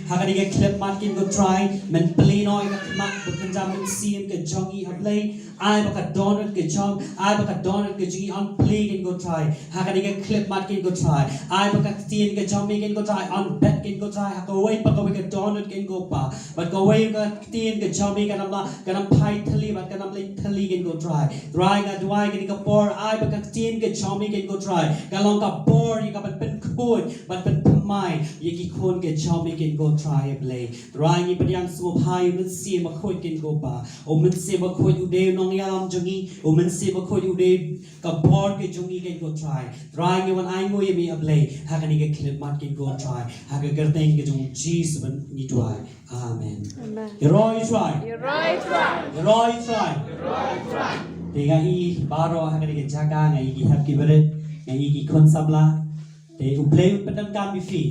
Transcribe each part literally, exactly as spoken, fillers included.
Ha kane ka khyllipmat, Kynrad ko Trai, men plie noh ïa ka khmat bad ka mynsiem ka jong ngi, A Blei. Ai ba ka dohnud ka jong, ai ba ka dohnud ka jong ngi yn plie, Kynrad ko Trai. Ha kane ka khyllipmat, Kynrad ko Trai, ai ba ka ktien ka jong me, Kynrad ko Trai, yn bit, Kynrad ko Trai, ha kawei pa kawei ka dohnud, Kynrad ko Pa. Bad kawei ka ktien ka jong me kan ym la, kan ym phai thylli bad kan ym leit thylli, Kynrad ko Trai. Trai, nga duwai kane ka por, ai ba ka ktien ka jong me, Kynrad ko Trai, ka long ka bor ïa ka ban pynkhuid bad pynthymmai ïa ki khun ka jong me, Kynrad ko Trai, A Blei. Trai, ngi pdiang sngewbha ïa u Mynsiem Bakhuid, Kynrad ko Pa. U Mynsiem Bakhuid u dei u nongïalam jong ngi, u Mynsiem Bakhuid u dei ka bor ka jong ngi, Kynrad ko Trai. Trai, ngi wan ainguh ïa me, A Blei, ha kane ka khyllipmat, Kynrad ko Trai, ha ka kyrteng ka jong u Jisu ngi duwai. Amen. Amen. Ïaroh ïa u Trai. Ïaroh ïa u Trai. Ïaroh ïa u Trai. Te nga ïohi baroh ha kane ka jaka, nga ïohi ki hep ki barit, nga ïohi ki khun samla. Te U Blei un pyndonkam ïa phi.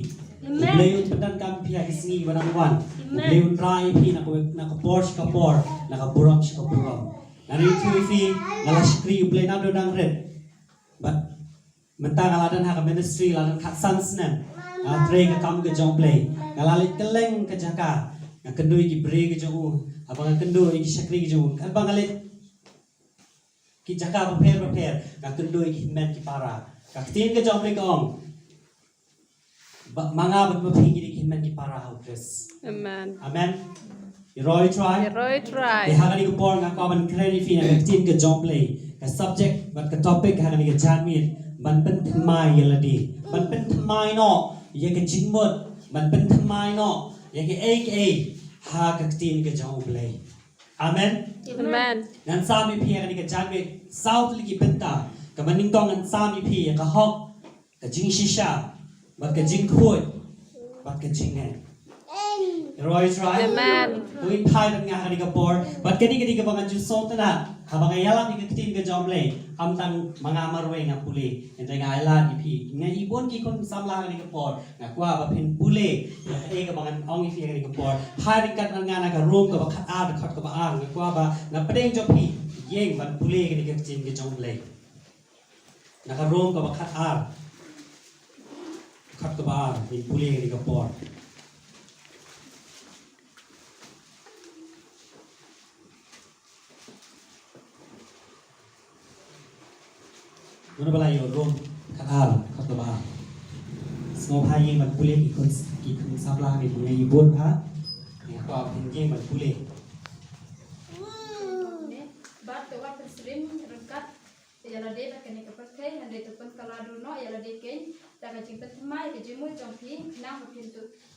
Amen. U Blei un pyndonkam ïa phi ha ki sngi ba dang wan. Amen. U Blei un rah ïa phi na ka, na ka por sha ka por, na ka burom sha ka burom. Nga ïathuh ïa phi, nga la shakri U Blei naduh dang rit. Bad mynta nga la don ha ka ministry la don khatsan snem. Nga la trei ka kam ka jong U Blei. Nga la leit kylleng ka jaka. Nga kynduh ïa ki briew ka jong u. Haba nga kynduh ïa ki shakri ka jong u, haba nga leit ki jaka bapher bapher, nga kynduh ïa ki hynmen ki para. Ka ktien ka jong U Blei ka ong ba ma nga bad ma phi ngi dei ki hynmen ki para ha U Khrist. Amen. Amen. Ïaroh ïa u Trai. Ïaroh ïa u Trai. Te ha kane ka por nga kwah ban kren ïa phi na ka ktien ka jong U Blei. Ka subject bad ka topic ha kane ka janmiet, ban pynthymmai ïa lade. Ban pynthymmai noh ïa ka jingmut. Ban pynthymmai noh ïa kaei kaei ha ka ktien ka jong U Blei. Amen. Amen. Ngan sam ïa phi ha kane ka janmiet saw tylli ki bynta. Kaba nyngkong ngan sam ïa phi ïa ka hok, ka jingshisha, bad ka jingkhuid, bad ka jingngeit. Ïaroh ïa u Trai. Amen. To ngin phai bad nga ha kane ka por. Bad kane ka dei kaba ngan ju sngewtynnat haba nga ïalap ïa ka ktien ka jong U Blei. Ym tang ma nga marwei nga pule. Hynrei nga ai lad ïa phi. Nga i bun ki khun samla ha kane ka por. Nga kwah ba phin pule ïa kaei kaba ngan ong ïa phi ha kane ka por. Phai ryngkat bad nga na ka Rom kaba khatar, dkhot kaba ar. Nga kwah ba na pdeng jong phi ïeng ban pule ïa kane ka ktien ka jong U Blei. Na ka Rom kaba khatar, dkhot kaba ar, ngin pule ïa kane ka por. Mano ba la ïoh Rom khatar, dkhot kaba ar? Sngewbha ïeng ban pule ki khun, ki khun samla, ki khun ïa i bun ha. Nga kwah phin ïeng ban pule. Bad to wat pynshrim ryngkat ïa lade bad kane ka pyrthei, hynrei to pynkylla dur noh ïa lade kein da ka jingpynthymmai ka jingmut jong phi, khnang ba phin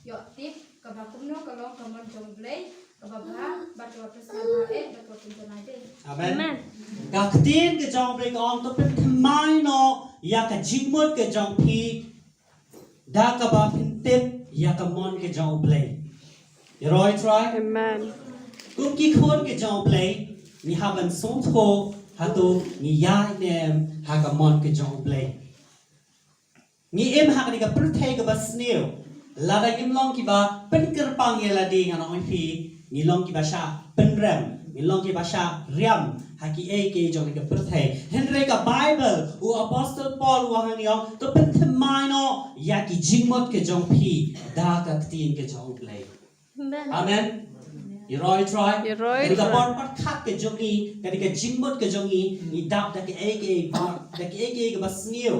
ïoh tip kaba kumno ka long ka mon jong U Blei, kaba bha, bad kaba pyrshah bha eh, bad kaba pynjanai bha. Amen. Amen. Ka ktien ka jong U Blei ka ong to pynthymmai noh ïa ka jingmut ka jong phi da kaba phin tip ïa ka mon ka jong U Blei. Ïaroh ïa u Trai. Amen. Kum ki khun ka jong U Blei, ngi hap ban sngewthuh hato ngi ïaid ne em ha ka mon ka jong U Blei. Ngi im ha kane ka pyrthei kaba sniew. Lada ngim long kiba pynkyrpang ïa lade, ngan ong ïa phi, ngi long kiba shah pynrem, ngi long kiba shah riam ha kiei kiei jong ka pyrthei. Hynrei ka Baibl, u Apostol Paul u ong hangne, ong to pynthymmai noh ïa ki jingmut ka jong phi da ka ktien ka jong U Blei. Amen. Amen. Ïaroh ïa u Trai. Ïaroh ïa u Trai. Kane ka por pyrkhat ka jong ngi, kane ka jingmut ka jong ngi, ngi dap da kaei kaei ba, da kaei kaei kaba sniew.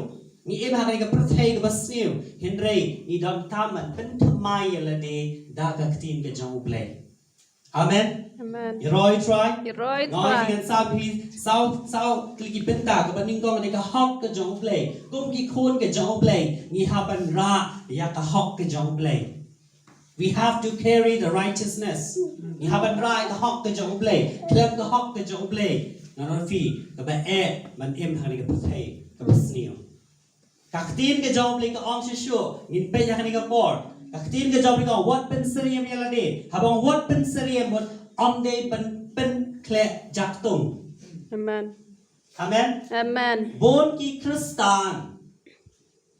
Ngi im ha kane ka pyrthei kaba sniew. Hynrei ngi donkam ban pynthymmai ïa lade da ka ktien ka jong U Blei. Amen. Amen. Ïaroh ïa u Trai. Ïaroh ïa u Trai. Nga ong ïa phi ngan sam ïa phi saw, saw tylli ki bynta. Kaba nyngkong kane ka hok ka jong U Blei. Kum ki khun ka jong U Blei, ngi hap ban rah ïa ka hok ka jong U Blei. We have to carry the righteousness. Ngi hap ban rah ïa ka hok ka jong U Blei. Khlem ka hok ka jong U Blei, ngan ong ïa phi, kaba eh ban im ha kane ka pyrthei kaba sniew. Ka ktien ka jong U Blei ka ong shuh shuh, ngin peit ha kane ka por. Ka ktien ka jong U Blei ka ong wat pynsyriem ïa lade. Haba ong wat pynsyriem, wat ym dei pyn, pynkhleh jaktung. Amen. Amen. Amen. Bun ki Khristan,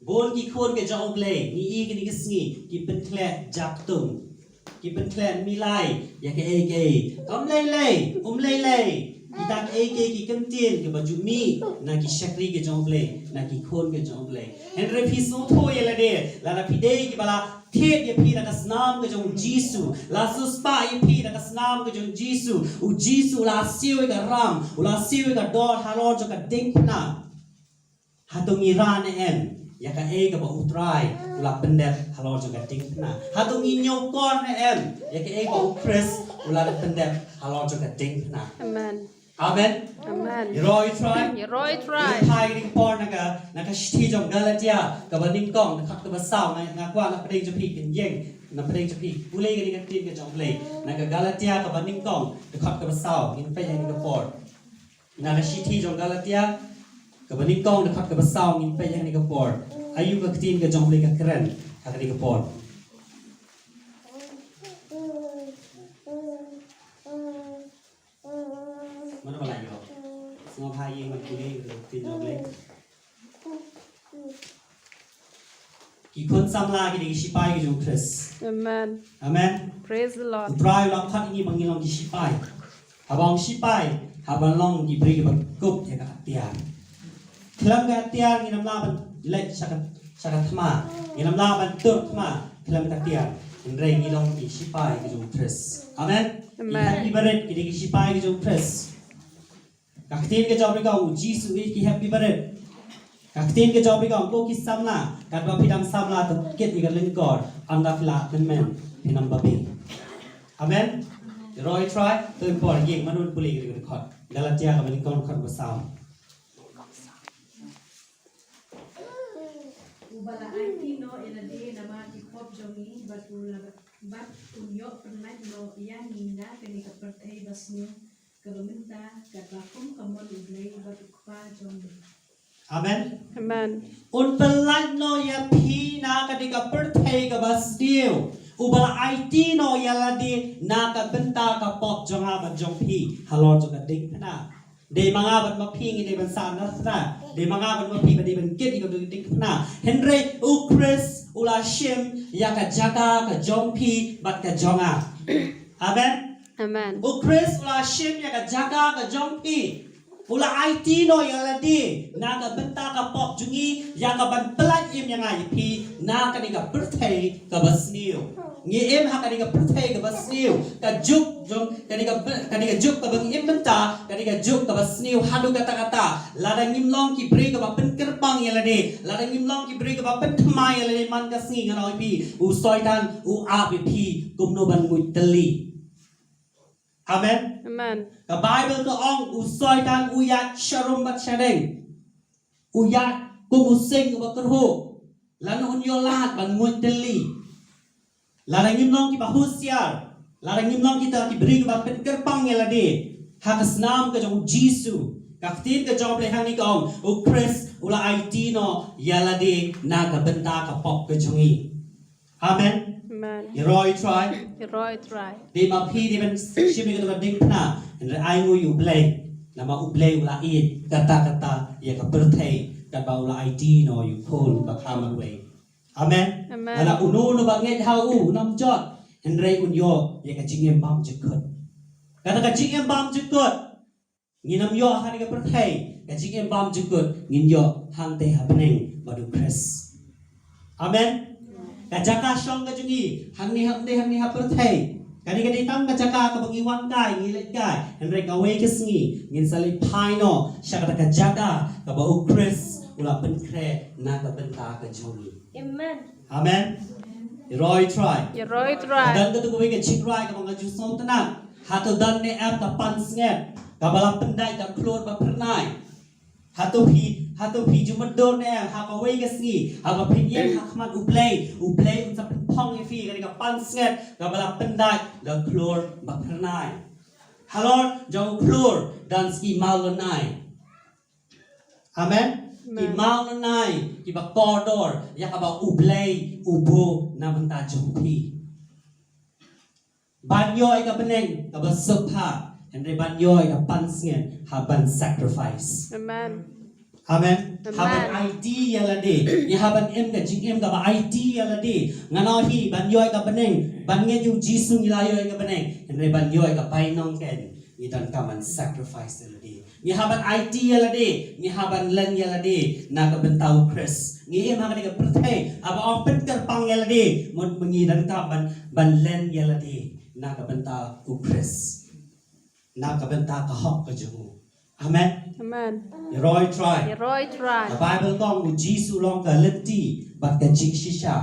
bun ki khun ka jong U Blei, ngi i kine ki sngi, ki pynkhleh jaktung. Ki pynkhleh milai ïa kaei kaei. Kam lei lei, um lei lei. Kita kiei kiei ki kyntien kiba ju mih na ki shakri ki jong U Blei, na ki khun ki jong U Blei. Hynrei phi sngewthuh ïa lade, lada phi dei kiba la thied ïa phi da ka snam ka jong U Jisu, la siewspah ïa phi da ka snam ka jong U Jisu, U Jisu u la siew ïa ka ram, u la siew ïa ka dor halor jong ka diengphna. Hato ngi rah ne em ïa kaei kaba U Trai u la pyndep halor jong ka diengphna? Hato ngi ñiewkor ne em ïa kaei ba U Khrist u la pyndep halor jong ka diengphna? Amen. Amen. Amen. Ïaroh ïa U Trai. Ïaroh ïa U Trai. Ngi phai ha kane ka por na ka, na ka shithi jong Galatia kaba nyngkong, dkhot kaba saw. Nga, nga kwah na pdeng jong phi, kin ïeng na pdeng jong phi. Pule ïa kane ka ktien ka jong U Blei. Na ka Galatia kaba nyngkong, dkhot kaba saw. Ngin peit ha kane ka por. Na ka shithi jong Galatia kaba nyngkong, dkhot kaba saw, ngin peit ha kane ka por. Aïu ka ktien ka jong U Blei ka kren ha kane ka por? Mano ba la ïoh? Sngewbha ïeng ban pule ïa ka ktien jong U Blei. Ki khun samla ki dei ki shipai ki jong U Khrist. Amen. Amen. Praise the Lord. U Trai u la khot ïa ngi ba ngin long ki shipai. Haba ong shipai, haba long ki briew kiba kup ïa ka atiar. Khlem ka atiar ngin ym lah ban leit sha ka, sha ka thma. Ngin ym lah ban tur thma khlem ka atiar. Hynrei ngi long ki shipai ki jong U Khrist. Amen. Ki, amen, hep ki barit ki dei ki shipai ki jong U Khrist. Ka ktien ka jong U Blei ka ong, U Jisu u ïeit ki hep ki barit. Ka ktien ka jong U Blei ka ong, ko ki samla, katba phi dang samla, to kit ïa ka lyngkor, ynda phi la kynmaw, phin ym babe. Amen. Ïaroh ïa U Trai. To ïa ka por ïeng, mano ban pule ïa ka dkhot Galatia kaba nyngkong, dkhot ba saw. Uba la aiti noh ïa lade namar ki pop jong ngi, bad u la, bad un ïoh pynlait noh ïa ngi na kane ka pyrthei basniew kaba mynta, katba kum ka mon U Blei bad U Kpa jong ngi. Amen. Amen. Un pynlait noh ïa phi na kane ka pyrthei kaba sniew. Uba la aiti noh ïa lade na ka bynta ka pop jong nga bad jong phi halor jong ka diengphna. Dei ma nga bad ma phi ngi dei ban sah na thma. Dei ma nga bad ma phi ba dei ban kit ïa ka diengphna. Hynrei U Khrist u la shim ïa ka jaka ka jong phi bad ka jong nga. Amen. Amen. U Khrist u la shim ïa ka jaka ka jong phi. U la aiti noh ïa lade na ka bynta ka pop jong ngi, ïa kaban pynlait im ïa nga ïa phi na kane ka pyrthei kaba sniew. Ngi im ha kane ka pyrthei kaba sniew. Ka juk jong kane ka, kane ka juk kaba ngi im mynta, kane ka juk kaba sniew haduh katta katta. Lada ngim long ki briew kiba pynkyrpang ïa lade, lada ngim long ki briew kiba pynthymmai ïa lade man ka sngi, ngan ong ïa phi, u Soitan u ap ïa phi kumno ban nguid tylli. Amen. Amen. Ka Baibl ka ong, u Soitan u ïaid sharum bad shading. U ïaid kum u sing uba kyrhuh. Lane un ïoh lad ban nguid tylli. Lada ngim long kiba husiar, lada ngim long kita ki briew kiba pynkyrpang ïa lade ha ka snam ka jong U Jisu, ka ktien ka jong U Blei hangne ka ong, U Khrist u la aiti noh ïa lade na ka bynta ka pop ka jong ngi. Amen. Amen. Ïaroh ïa U Trai. Ïaroh ïa U Trai. Dei ma phi dei ban shim ïa kata ka diengphna, hynrei ainguh ïa U Blei. Namar U Blei u la ïeit katta katta ïa ka pyrthei, katba u la aiti noh ïa u Khun ba kha marwei. Amen. Amen. Lada uno uno ba ngeit ha u, un ym jot, hynrei un ïoh ïa ka jingim bymjukut. Kata ka jingim bymjukut ngin ym ïoh ha kane ka pyrthei, ka jingim bymjukut ngin ïoh hangtei ha bneng bad U Khrist. Amen. Ka jaka shong ka jong ngi hangne, hangne, hangne ha pyrthei, kane ka dei tang ka jaka kaba ngi wan kai, ngi leit kai. Hynrei kawei ka sngi ngin sa leit phai noh sha kata ka jaka kaba U Khrist u la pynkhreh na ka bynta ka jong ngi. Amen. Amen. Ïaroh ïa U Trai. Ïaroh ïa U Trai. Don katu kawei ka jingrwai kaba nga ju sngewtynnat. Hato don ne em ka pansngiat kaba la pyndait da khlur ba phyrnai? Hato phi, hato phi ju mutdur ne em ha kawei ka sngi, haba phin ïeng ha khmat U Blei, U Blei un sa pynphong ïa phi kane ka pansngiat kaba la pyndait da khlur ba phyrnai? Halor jong u khlur don ki mawlynnai. Amen. Ki mawlynnai kiba kordor ïa kaba U Blei u buh na bynta jong phi. Ban ïoh ïa ka bneng kaba suk ha, hynrei ban ïoh ïa ka pansngiat ha ban sacrifice. Amen. Amen. Ha ban aiti ïa lade, ïa ha ban im ka jingim kaba aiti ïa lade. Ngan ong hi, ban ïoh ïa ka bneng, ban ngeit ïa U Jisu ngi la ïoh ïa ka bneng, hynrei ban ïoh ïa ka bainong kein, Ngi donkam ban sacrifice ïa lade. Ngi hap ban aiti ïa lade. Ngi hap ban len ïa lade na ka bynta u Khrist. Ngi im ha kane ka pyrthei haba ong pynkyrpang ïa lade. Mut ma ngi donkam ban, ban len ïa lade na ka bynta u Khrist, na ka bynta ka hok ka jong u. Amen. Amen. Ïa roi trai. Ïa roi trai. Ka Bible ka ong u Jisu u long ka lynti bad ka jingshisha.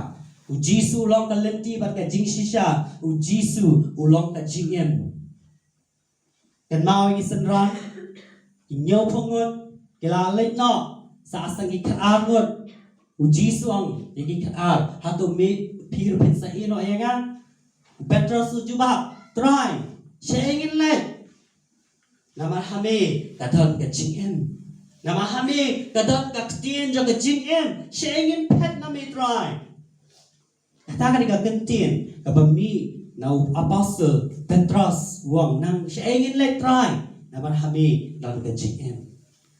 U Jisu u long ka lynti bad ka jingshisha. U Jisu u long ka jingim. Kynmaw ïa ki synran, ki hynñiewphew ngut ki la leit noh, sa sdang ki khatar ngut. U Jisu u ong ïa ki khatar, hato me, phi ruh phin sa ïehnoh ïa nga? U Petros u jubab, Trai, shaei ngin leit? Namar ha me ka don ka jingim. Namar ha me ka don ka ktien jong ka jingim. Shaei ngin phet na me, Trai? Kata ka dei ka ktien kaba mih na u apostle Petros, u ong, nang shaei ngin leit, Trai? Namar ha me don ka jingim.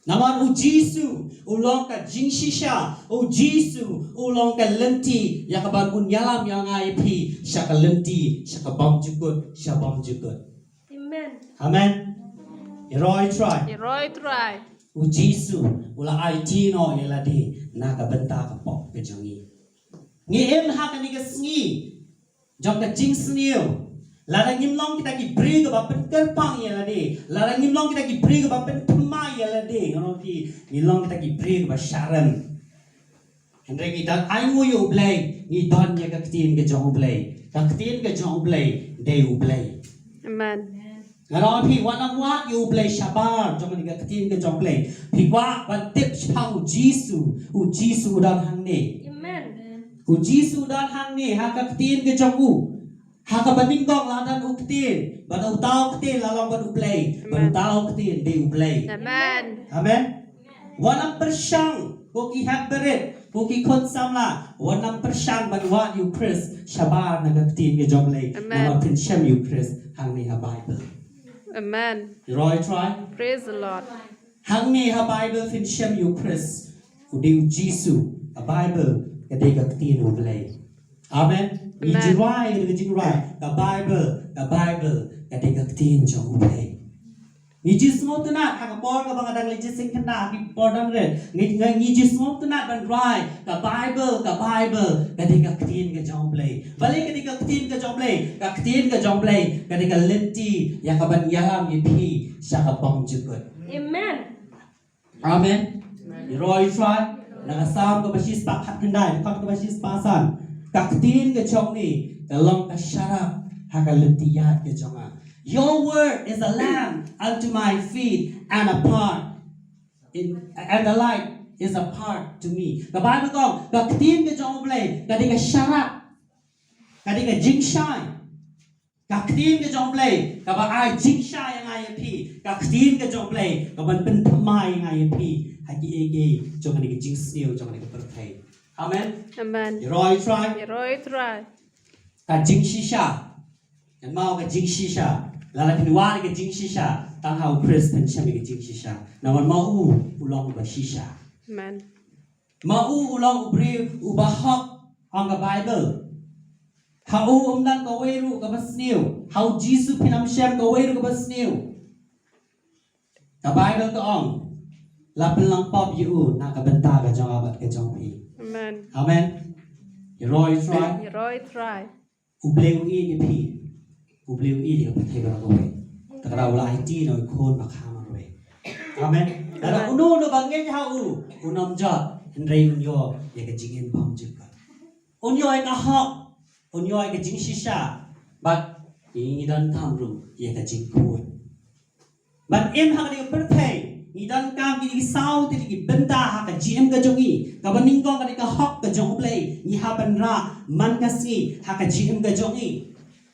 Namar u Jisu u long ka jingshisha, u Jisu u long ka lynti ïa kaban un ïalam ïa nga ïa phi sha ka lynti, sha ka bymjukut, sha bymjukut. Amen. Amen. Ïa roi trai. Ïa roi trai. U Jisu u la aiti noh ïa lade na ka bynta ka pop ka jong ngi. Ngi im ha kane ka sngi jong ka jingsniew. Lada ngim long kita ki briew kiba pynkyrpang ïa lade, lada ngim long kita ki briew kiba pynthymmai ïa lade, ngan ong ïa phi, ngi long kita ki briew kiba sharem. Hynrei ngi don, ainguh ïa U Blei, ngi don ïa ka ktien ka jong U Blei. Ka ktien ka jong U Blei dei U Blei. Amen. Ngan ong ïa phi, wat nang wad ïa U Blei shabar jong kane ka ktien ka jong U Blei. Phi kwah ban tip shaphang U Jisu, U Jisu u don hangne. Amen. U Jisu u don hangne ha ka ktien ka jong u. Ha kaba nyngkong la don u ktien, bad uta u ktien la long bad U Blei, bad uta u ktien dei U Blei. Amen. Amen. Wat nang pyrshang, ko ki hep barit, ko ki khun samla, wat nang pyrshang ban wad ïa u Khrist shabar na ka ktien ka jong U Blei. Amen. Namar phin shem ïa u Khrist hangne ha Bible. Amen. Roi trai. Praise the Lord. Hangne ha Bible phin shem ïa u Khrist. U dei U Jisu. Ka Bible ka dei ka ktien U Blei. Amen. Ngi ju rwai ka jingrwai, ka Bible, ka Bible ka dei ka ktien jong U Blei. Ngi ju sngewtynnat ha ka por kaba nga dang leit jingkynnoh ha ki por dang rit. Ngi, ngi, ngi ju sngewtynnat ban rwai, ka Bible, ka Bible ka dei ka ktien ka jong U Blei. Balei ka dei ka ktien ka jong U Blei? Ka ktien ka jong U Blei ka dei ka lynti ïa kaban ïalam ïa phi sha ka bymjukut. Amen. Amen. Ïa roi trai, na ka Salm kaba shispah khatkhyndai, dkhot kaba shispah san. Ka ktien ka jong me ka long ka sharap ha ka lynti ïaid ka jong nga. Your word is a lamp unto my feet and a path in, and the light is a path to me. Ka Bible ka ong, ka ktien ka jong U Blei ka dei ka sharap, ka dei ka jingshai. Ka ktien ka jong U Blei kaba ai jingshai ïa nga ïa phi. Ka ktien ka jong U Blei kaban pynthymmai ïa nga ïa phi ha kiei kiei jong kane ka jingsniew, jong kane ka pyrthei. Amen. Amen. Ïa roi trai. Ïa roi trai. Ka jingshisha. Kynmaw ka jingshisha. Lada phin wad ïa ka jingshisha, tang ha u Khrist phin shem ïa ka jingshisha. Namar ma u u long uba shisha. Amen. Ma u u long u briew uba hok, ong ka Bible. Ha u ym don kawei ruh kaba sniew. Ha u Jisu phin ym shem kawei ruh kaba sniew. Ka Bible ka ong, la pynlong pop ïa u na ka bynta ka jong nga bad ka jong phi. Amen. Amen. Ïa roi trai. Ïa roi trai. U Blei u ïeit ïa phi. U Blei u ïeit ïa ka pyrthei baroh kawei. Te ka daw u la aiti noh ïa u Khun ba kha marwei. Amen. Lada uno uno ba ngeit ha u, un ym jot, hynrei un ïoh ïa ka jingim bymjukut. Un ïoh ïa ka hok, un ïoh ïa ka jingshisha. Bad ngi donkam ruh ïa ka jingkhuid. Ban im ha kane ka pyrthei, ngi donkam kine ki saw tylli ki bynta ha ka jingim ka jong ngi. Kaba nyngkong ka dei ka hok ka jong U Blei, ngi hap ban rah man ka sngi ha ka jingim ka jong ngi.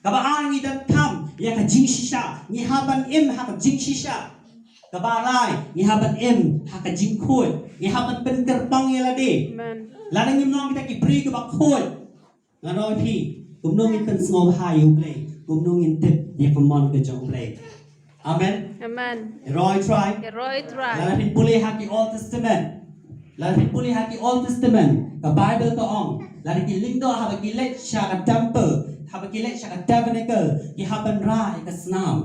Kaba ar, ngi donkam ïa ka jingshisha, ngi hap ban im ha ka jingshisha. Kaba lai, ngi hap ban im ha ka jingkhuid, ngi hap ban pynkyrpang ïa lade. Amen. Lada ngim long kita ki briew kiba khuid, ngan ong ïa phi, kumno ngin pynsngewbha ïa U Blei, kumno ngin tip ïa ka mon ka jong U Blei. Amen. Amen. Ïa roi trai. Ïa roi trai. Lada phin pule ha ki Old Testament, lada phin pule ha ki Old Testament, ka Bible ka ong, lada ki lyngdoh haba ki leit sha ka temple, haba ki leit sha ka tabernacle, ki hap ban rah ïa ka snam.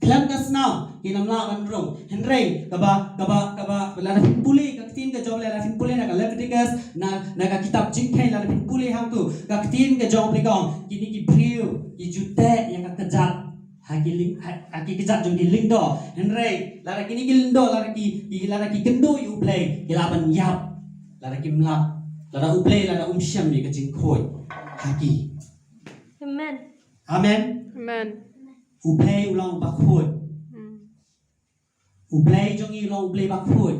Khlem ka snam, ngin ym lah ban rung. Hynrei, kaba, kaba, kaba, lada phin pule, ka ktien ka jong, lada phin pule na ka Leviticus, na, na ka kitab Jingkheiñ, lada phin pule hangto, ka ktien ka jong U Blei ka ong, kine ki briew, ki ju teh ïa ka kjat ha ki lyng, ha, ha ki kjat jong ki lyngdoh. Hynrei, lada kine ki lyngdoh, lada ki, ki, lada ki kynduh ïa U Blei, ki lah ban ïap. Lada kim lah, lada U Blei, lada um shem ïa ka jingkhuid ha ki. Amen. Amen. Amen. U Blei u long uba khuid. Hmm. U Blei jong ngi u long U Blei ba khuid.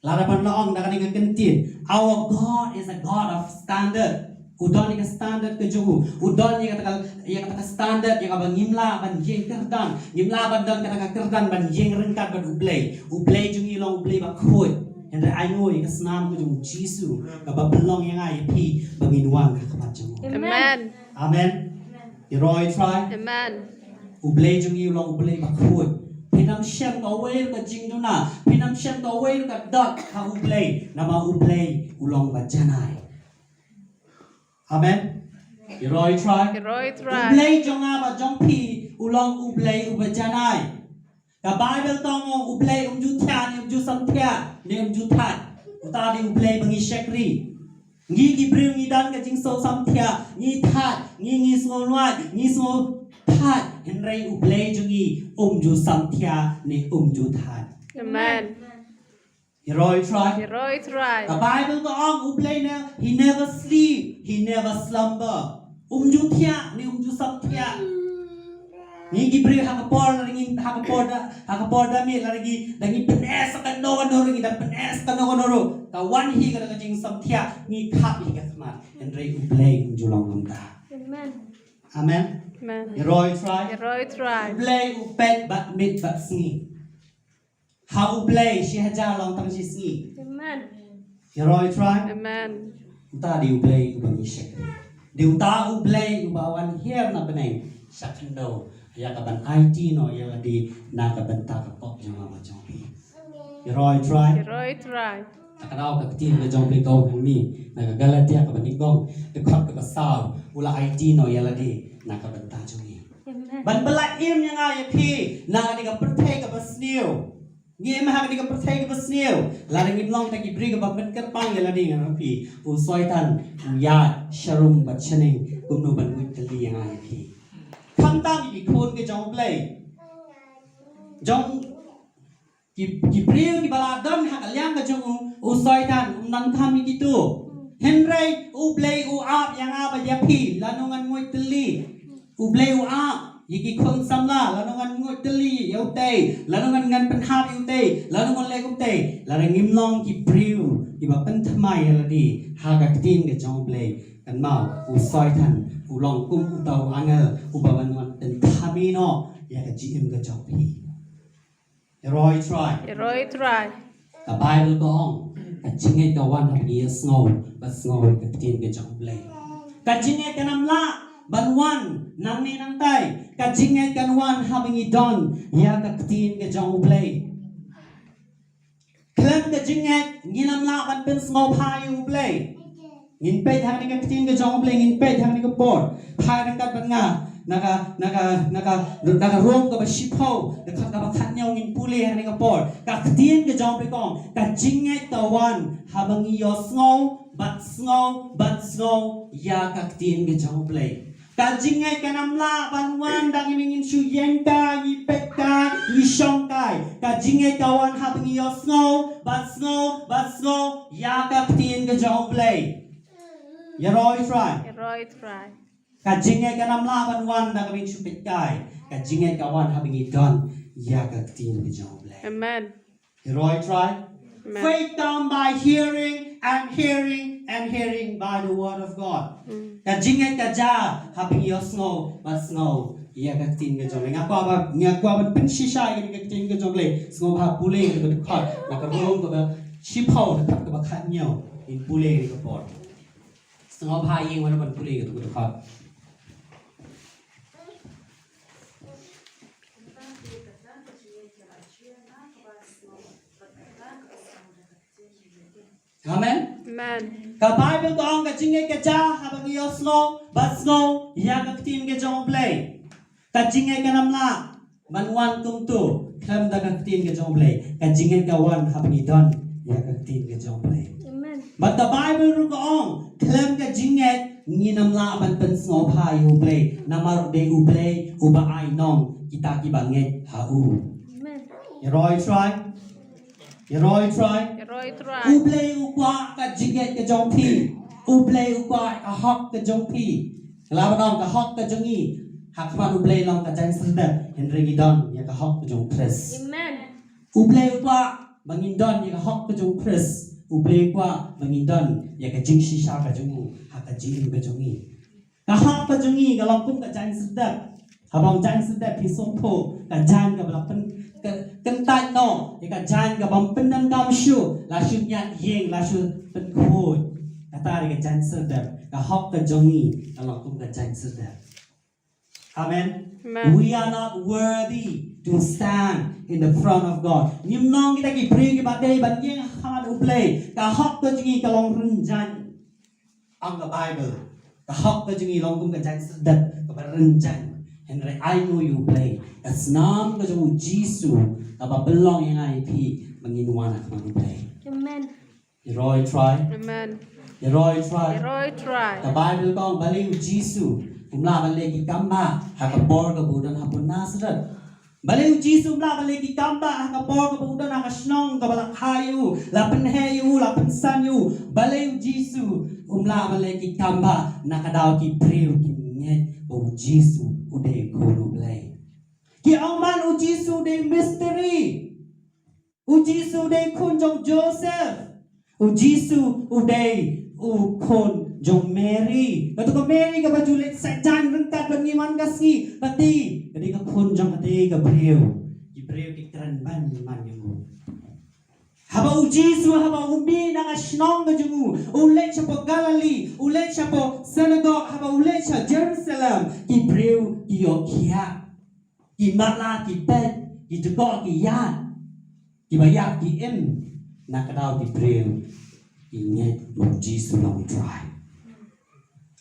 Lada ban la ong da kane ka kyntien, our God is a God of standard. U don ïa ka standard ka jong u. U don ïa kata ka, ïa kata ka standard ïa kaba ngim lah ban ïeng kyrdan. Ngim lah ban don kata ka kyrdan ban ïeng ryngkat bad U Blei. U Blei jong ngi u long U Blei ba khuid. Hynrei ainguh ïa ka snam ka jong U Jisu kaba pynlong ïa nga ïa phi ba ngin wan ha khmat jong u. Amen. Amen. Amen. Ïaroh ïa U Trai. Amen. U Blei jong ngi u long U Blei ba khuid. Phin ym shem kawei ruh ka jingduna, phin ym shem kawei ruh ka doh ha U Blei, namar U Blei u long ba janai. Amen. Ïaroh ïa U Trai. Ïaroh ïa U Trai. U Blei jong nga bad jong phi u long U Blei uba janai. Ka Baibl ka ong U Blei um ju thiah ne um ju samthiah ne um ju thait. Uta dei U Blei ba ngi shakri. Ngi ki briew ngi don ka jingsngewsamthiah, ngi thait, ngi, ngi sngewlwait, ngi sngewthait. Hynrei U Blei jong ngi um ju samthiah ne um ju thait. Amen. Ïaroh ïa U Trai. Ïaroh ïa U Trai. Ka Baibl ka ong U Blei ne, he never sleep, he never slumber. Um ju thiah ne um ju samthiah. Ngi ki briew ha ka por, ngi ha ka por da, ha ka por da ngi la ngi, da ngi pynes kano kano ruh, ngi da pynes kano kano ruh. Ka wan hi ka da ka jingsamthiah, ngi khap hi ka khmat. Hynrei U Blei um ju long kumta. Amen. Amen. Amen. Ïaroh ïa U Trai. Ïaroh ïa U Trai. U Blei u peit bad miet bad sngi. Ha U Blei shi hajar long tang shi sngi. Amen. Ïaroh ïa U Trai. Amen. Uta dei U Blei uba ngi shakri. Dei uta U Blei uba wan hiar na bneng sha khyndew ïa ka ban aiti noh ïa lade na ka bynta ka pop jong nga bad jong phi. Ïaroh ïa U Trai. Ïaroh ïa U Trai. Ka kdaw ka ktien ka jong U Blei ka ong hangne na ka Galatia kaba nyngkong, dkhot kaba saw, u la aiti noh ïa lade na ka bynta jong ngi. Amen. Ban pyllait im ïa nga ïa phi na kane ka pyrthei kaba sniew. Ngi im ha kane ka pyrthei kaba sniew. Lada ngim long kita ki briew kiba pynkyrpang ïa lade, nga ong ïa phi, u Soitan u ïaid sharum bad shaneng kumno ban nguid kylli ïa nga ïa phi. Khamtam ïa ki khun ki jong U Blei. Jong ki, ki briew kiba la don ha ka liang ka jong u, u Soitan um nang kham ïa kito. Hynrei U Blei u ap ïa nga bad ïa phi, lano ngan nguid kylli. U Blei u ap ïa ki khun samla, lano ngan nguid kylli ïa utei, lano ngan, ngan pynhap ïa utei, lano ngan leh kumtei. Lada ngim long ki briew kiba pynthymmai ïa lade ha ka ktien ka jong U Blei, kynmaw, u Soitan u long kum uta u angel uba ban wan pynthame noh ïa ka jingim ka jong phi. Ïaroh ïa U Trai. Ïaroh ïa U Trai. Ka Baibl ka ong, ka jingngeit ka wan haba ngi ïohsngew bad sngew ïa ka ktien ka jong U Blei. Ka jingngeit kan ym lah ban wan nangne nangtai. Ka jingngeit kan wan haba ngi don ïa ka ktien ka jong U Blei. Khlem ka jingngeit ngin ym lah ban pynsngewbha ïa U Blei. Ngin peit ha kane ka ktien ka jong U Blei, ngin peit ha kane ka por. Phai ryngkat bad nga na ka, na ka, na ka, na ka Rom kaba shiphew, dkhot kaba khathynñiew ngin pule ha kane ka por. Ka ktien ka jong U Blei ka ong, ka jingngeit ka wan haba ngi ïohsngew bad sngew bad sngew ïa ka ktien ka jong U Blei. Ka jingngeit kan ym lah ban wan da ngi, ngi shu ïeng kai, ngi peit kai, ngi shong kai. Ka jingngeit ka wan haba ngi ïohsngew bad sngew bad sngew ïa ka ktien ka jong U Blei. Ïaroh ïa U Trai. Ïaroh ïa U Trai. Ka jingngeit kan ym lah ban wan da ngi shu peit kai. Ka jingngeit ka wan haba ngi don ïa ka ktien ka jong U Blei. Amen. Ïaroh ïa U Trai. Amen. Faith come by hearing, and hearing, and hearing by the word of God. Mm. Ka jingngeit ka jia haba ngi ïohsngew bad sngew ïa ka ktien ka jong U Blei. Nga kwah ba, nga kwah ban pynshisha ïa ka ktien ka jong U Blei. Sngewbha pule ïa ka dkhot na ka Rom kaba shiphew, dkhot kaba khathynñiew. Ngin pule ïa ka por. Sngewbha ïeng wan ban pule ïa ka dkhot. Amen. Amen. Ka Baibl ka ong ka jingngeit ka jia haba ngi ïohsngew bad sngew ïa ka ktien ka jong U Blei. Ka jingngeit kan ym lah. ban wan kumto khlem da ka ktien ka jong U Blei. Ka jingngeit ka wan haba ngi don ïa ka ktien ka jong U Blei. Amen. Bad ka Baibl ruh ka ong, khlem ka jingngeit ngin ym lah ban pynsngewbha ïa U Blei, namar u dei U Blei uba ai nong kita kiba ngeit ha u. Amen. Ïa roi trai. Ïa roi trai. Ïa roi trai. U Blei u kwah ka jingngeit ka jong phi. U Blei u kwah ka hok ka jong phi. Ka la ba don ka hok ka jong ngi. Ha khmat U Blei long ka jaiñ syrdet. Hynrei ngi don ïa ka hok ka jong Khrist. Amen. U Blei u kwah ba ngin don ïa ka hok ka jong Khrist. U Blei u kwah ba ngin don ïa ka jingshisha ka jong u ha ka jingim ka jong ngi. Ka hok ka jong ngi ka long kum ka jaiñ syrdet. Haba ong jaiñ syrdet phi sngewthuh ka jaiñ kaba la pyn, ka, kyntait noh ïa ka jaiñ kaba ym pyndonkam shuh, la shu ñiad ïing, la shu pynkhuid. Kata dei ka jaiñ syrdet. Ka hok ka jong ngi ka long kum ka jaiñ syrdet. Amen. Amen. We are not worthy to stand in the front of God. Ngim nong kita ki briew kiba dei ban ïeng ha khmat U Blei. Ka hok ka jong ngi ka long rynjang. Ong ka Baibl, ka hok ka jong ngi long kum ka jaiñ syrdet kaba rynjang. Hynrei ai nguh ïa U Blei, ka snam ka jong U Jisu kaba pynlong ïa nga ïa phi ba ngin wan ha khmat U Blei. Amen. Ïa roi trai. Amen. Ïa roi trai. Ïa roi trai. Ka Baibl ka ong balei U Jisu um lah ban leh ki kam ba ha ka por kaba u don ha Nasaret. Balei U Jisu um lah ban leh ki kam ba ha ka por kaba u don ha ka shnong kaba la kha ïa u, la pynheh ïa u, la pynsan ïa u. Balei U Jisu um lah ban leh ki kam ba na ka daw ki briew ki ngeit ba U Jisu u dei u khun U Blei. Ki ong man U Jisu u dei mystery. U Jisu u dei khun jong Joseph. U Jisu u dei u khun jong Mary. Kato ka Mary kaba ju leit sah jaiñ ryngkat bad ngi man ka sngi. Kata ka dei ka khun jong kata ka briew. Ki briew ki kren ban man ïa u. Haba U Jisu haba u mih na ka shnong ka jong u, u leit shapoh Galilee, u leit shapoh synagogue, haba u leit sha Jerusalem, ki briew ki ïoh khiah. Ki matlah ki peit, ki jukut ki ïaid, kiba ïap ki im, na ka daw ki briew ki ngeit ba U Jisu long U Trai.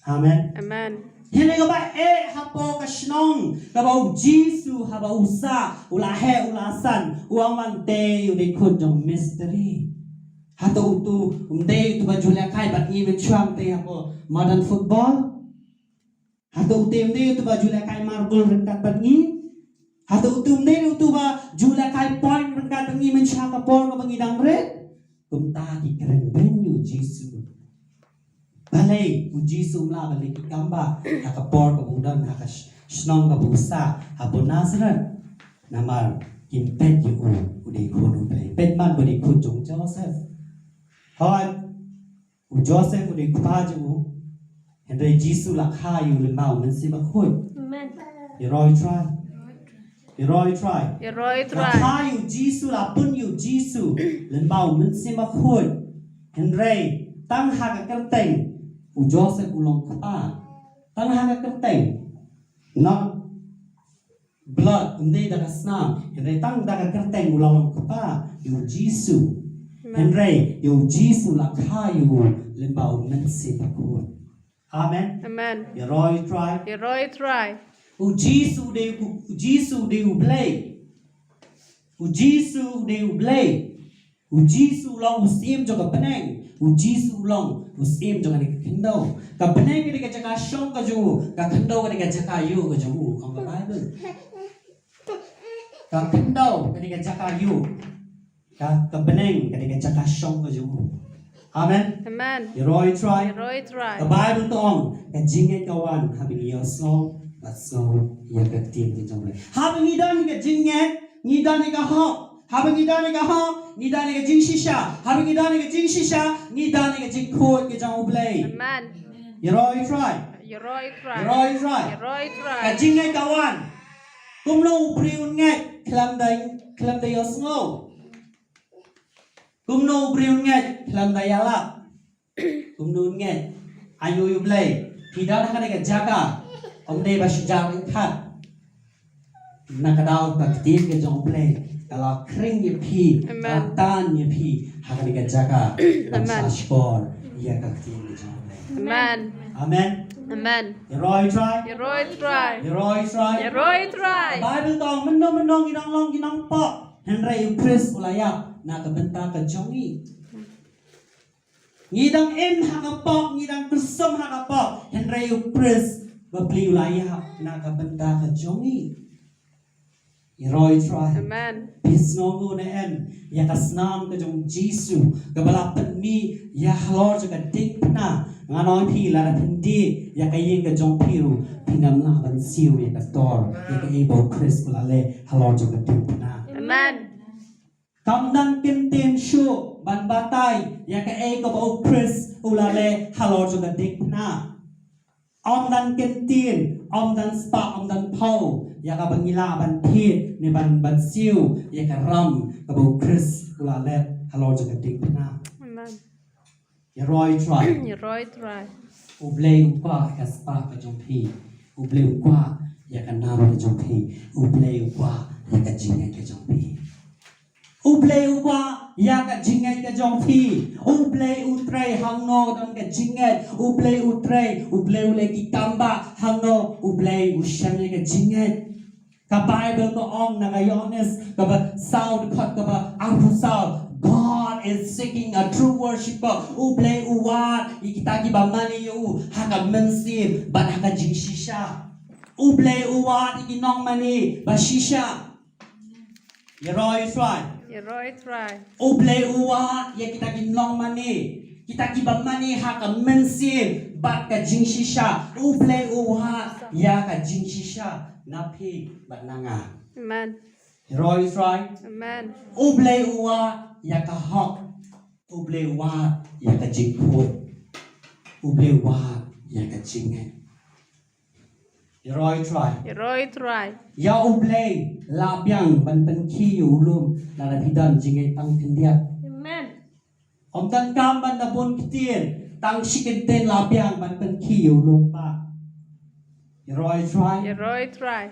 Amen. Amen. Hynrei kaba eh hapoh ka shnong kaba U Jisu haba u sah, u la heh u la san, u ong man te u dei khun jong mystery. Hato utu um dei utu ba ju lehkai bad ngi mynshuwa te hapoh modern football? Hato utu um dei utu ba ju lehkai marble ryngkat bad ngi? Hato utu um dei utu ba ju lehkai point ryngkat bad ngi mynshuwa ka por kaba ngi dang rit? Kumta ki kren beiñ ïa U Jisu. Balei U Jisu um lah ban leh ki kam ba ha ka por kaba u don ha ka sh-, shnong kaba u sah hapoh Nasaret? Namar kim peit ïa u u dei khun U Blei. Peit man ba u dei khun jong Joseph. Hooid, u Joseph u dei u kpa jong u. Hynrei Jisu la kha ïa u lyngba U Mynsiem Bakhuid. Amen. Ïa roi trai. Ïa roi trai. Ïa roi trai. La kha ïa U Jisu, la pun ïa U Jisu lyngba U Mynsiem Bakhuid. Hynrei tang ha ka kyrteng U Joseph u long kpa. Tang ha ka kyrteng. Not blood, um dei da ka snam. Hynrei tang da ka kyrteng u la long kpa ïa U Jisu. Amen. Hynrei ïa U Jisu la kha ïa u lyngba U Mynsiem Bakhuid. Amen. Amen. Ïa roi trai. Ïa roi trai. U Jisu u dei u, U Jisu u dei U Blei. U Jisu u dei U Blei. U Jisu u long u syiem jong ka bneng. U Jisu u long u syiem jong kane ka khyndew. Ka bneng ka dei ka jaka shong ka jong u. Ka khyndew ka dei ka jaka ïuh ka jong u. Ong ka Baibl. Ka khyndew ka dei ka jaka ïuh. Ka, ka bneng ka dei ka jaka shong ka jong u. Amen. Amen. Ïa roi trai. Ïa roi trai. Ka Baibl ka ong, ka jingngeit ka wan haba ngi ïohsngew bad sngew ïa ka ktien ka jong U Blei. Haba ngi don ka jingngeit, ngi don ka hok. Haba ngi don ka hok, ngi don ka jingshisha. Haba ngi don ka jingshisha, ngi don ka jingkhuid ka jong U Blei. Amen. Ïa roi trai. Ïa roi trai. Ïa roi trai. Ïa roi trai. Ka jingngeit ka wan. Kumno u briew un ngeit khlem da, khlem da ïohsngew? Kumno u briew un ngeit khlem da ïalap? Kumno un ngeit? Ai nguh ïa U Blei. Phi don ha kane ka jaka. Ym dei ba shu jan ryngkat. Na ka daw ka ktien ka jong U Blei ka la khring ïa phi, ka la tan ïa phi ha kane ka jaka ban sha shkor ïa ka ktien ka jong U Blei. Amen. Amen. Amen. Ïa roi trai. Ïa roi trai. Ïa roi trai. Ïa roi trai. Bible tong mynno mynno ngi dang long ngi nang pok. Hynrei u Khrist u la ïap na ka bynta ka jong ngi. Ngi dang im ha ka pok, ngi dang kyrsong ha ka pok. Hynrei u Khrist ba pli u la ïap na ka bynta ka jong ngi. Ïa roi trai. Amen. Phi sngew nguh ne em ïa ka snam ka jong Jisu kaba la pynmih ïa halor jong ka diengphna. Nga ong phi lada phin die ïa ka ïing ka jong phi ruh phin ym lah ban siew ïa ka dor ïa kaei ba u Khrist u la leh halor jong ka diengphna. Amen. Kam dang kyntien shuh ban batai ïa kaei kaba u Khrist u la leh halor jong ka diengphna. Ym dang kyntien, ym dang spah, ym dang phew ïa kaba ngi lah ban thied ne ban ban siew ïa ka ram kaba u Khrist u la leh halor jong ka diengphna. Amen. Ïa roi trai. Ïa roi trai. U Blei u kwah ïa ka spah ka jong phi. U Blei u kwah ïa ka nam ka jong phi. U Blei u kwah ïa ka jingngeit ka jong phi. U Blei u kwah ïa ka jingngeit ka jong phi. U Blei u trei hangno don ka jingngeit. U Blei u trei, u Blei u leh ki kam ba hangno u Blei u shem ïa ka jingngeit. Ka Bible ka ong na ka Ïoannis kaba saw dkhot kaba arphew saw, God is seeking a true worshipper. U Blei u wad ïa kita kiba mane ïa u ha ka mynsiem bad ha ka jingshisha. U Blei u wad ïa ki nongmane ba shisha. Ïa roi trai. Ïa roi trai. U Blei u wad ïa kita ki nongmane, kita kiba mane ha ka mynsiem bad ka jingshisha. U Blei u wad ïa ka jingshisha na phi bad na nga. Amen. Ïa roi trai. Amen. U Blei u wad ïa ka hok. U Blei u wad ïa ka jingkhuid. U Blei u wad ïa ka jingngeit. Ïa roi trai. Ïa roi trai. Ïa U Blei la biang ban pynkhih ïa u lum lada phi don jingngeit tang khyndiat. Amen. Ym donkam ban da bun ktien, tang shi kyntien la biang ban pynkhih ïa u lum ba. Ïa roi trai. Ïa roi trai.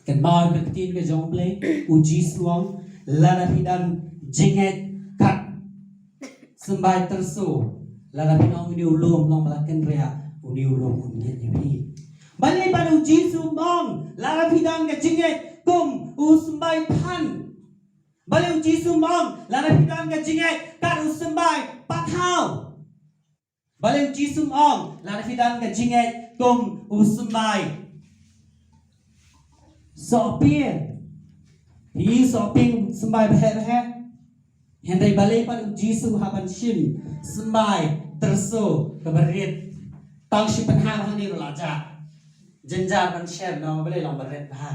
Kynmaw ka ktien ka jong U Blei, u Jisu u ong lada phi don jingngeit kat symbai tyrso, lada phi ong ïa une u lum long ba la kynriah, une u lum un ngeit ïa phi. Balei pat u Jisu u ong lada phi don ka jingngeit kum u symbai phan? Balei u Jisu u ong lada phi don ka jingngeit kat u symbai pathaw? Balei u Jisu u ong lada phi don ka jingngeit kum u symbai sohpien? Phi sohpien symbai baheh baheh. Hynrei balei pat u Jisu hap ban shim symbai tyrso kaba rit? Tang shi pynhap hangne ruh la jah. Jynjar ban shem namar balei long ba rit bha.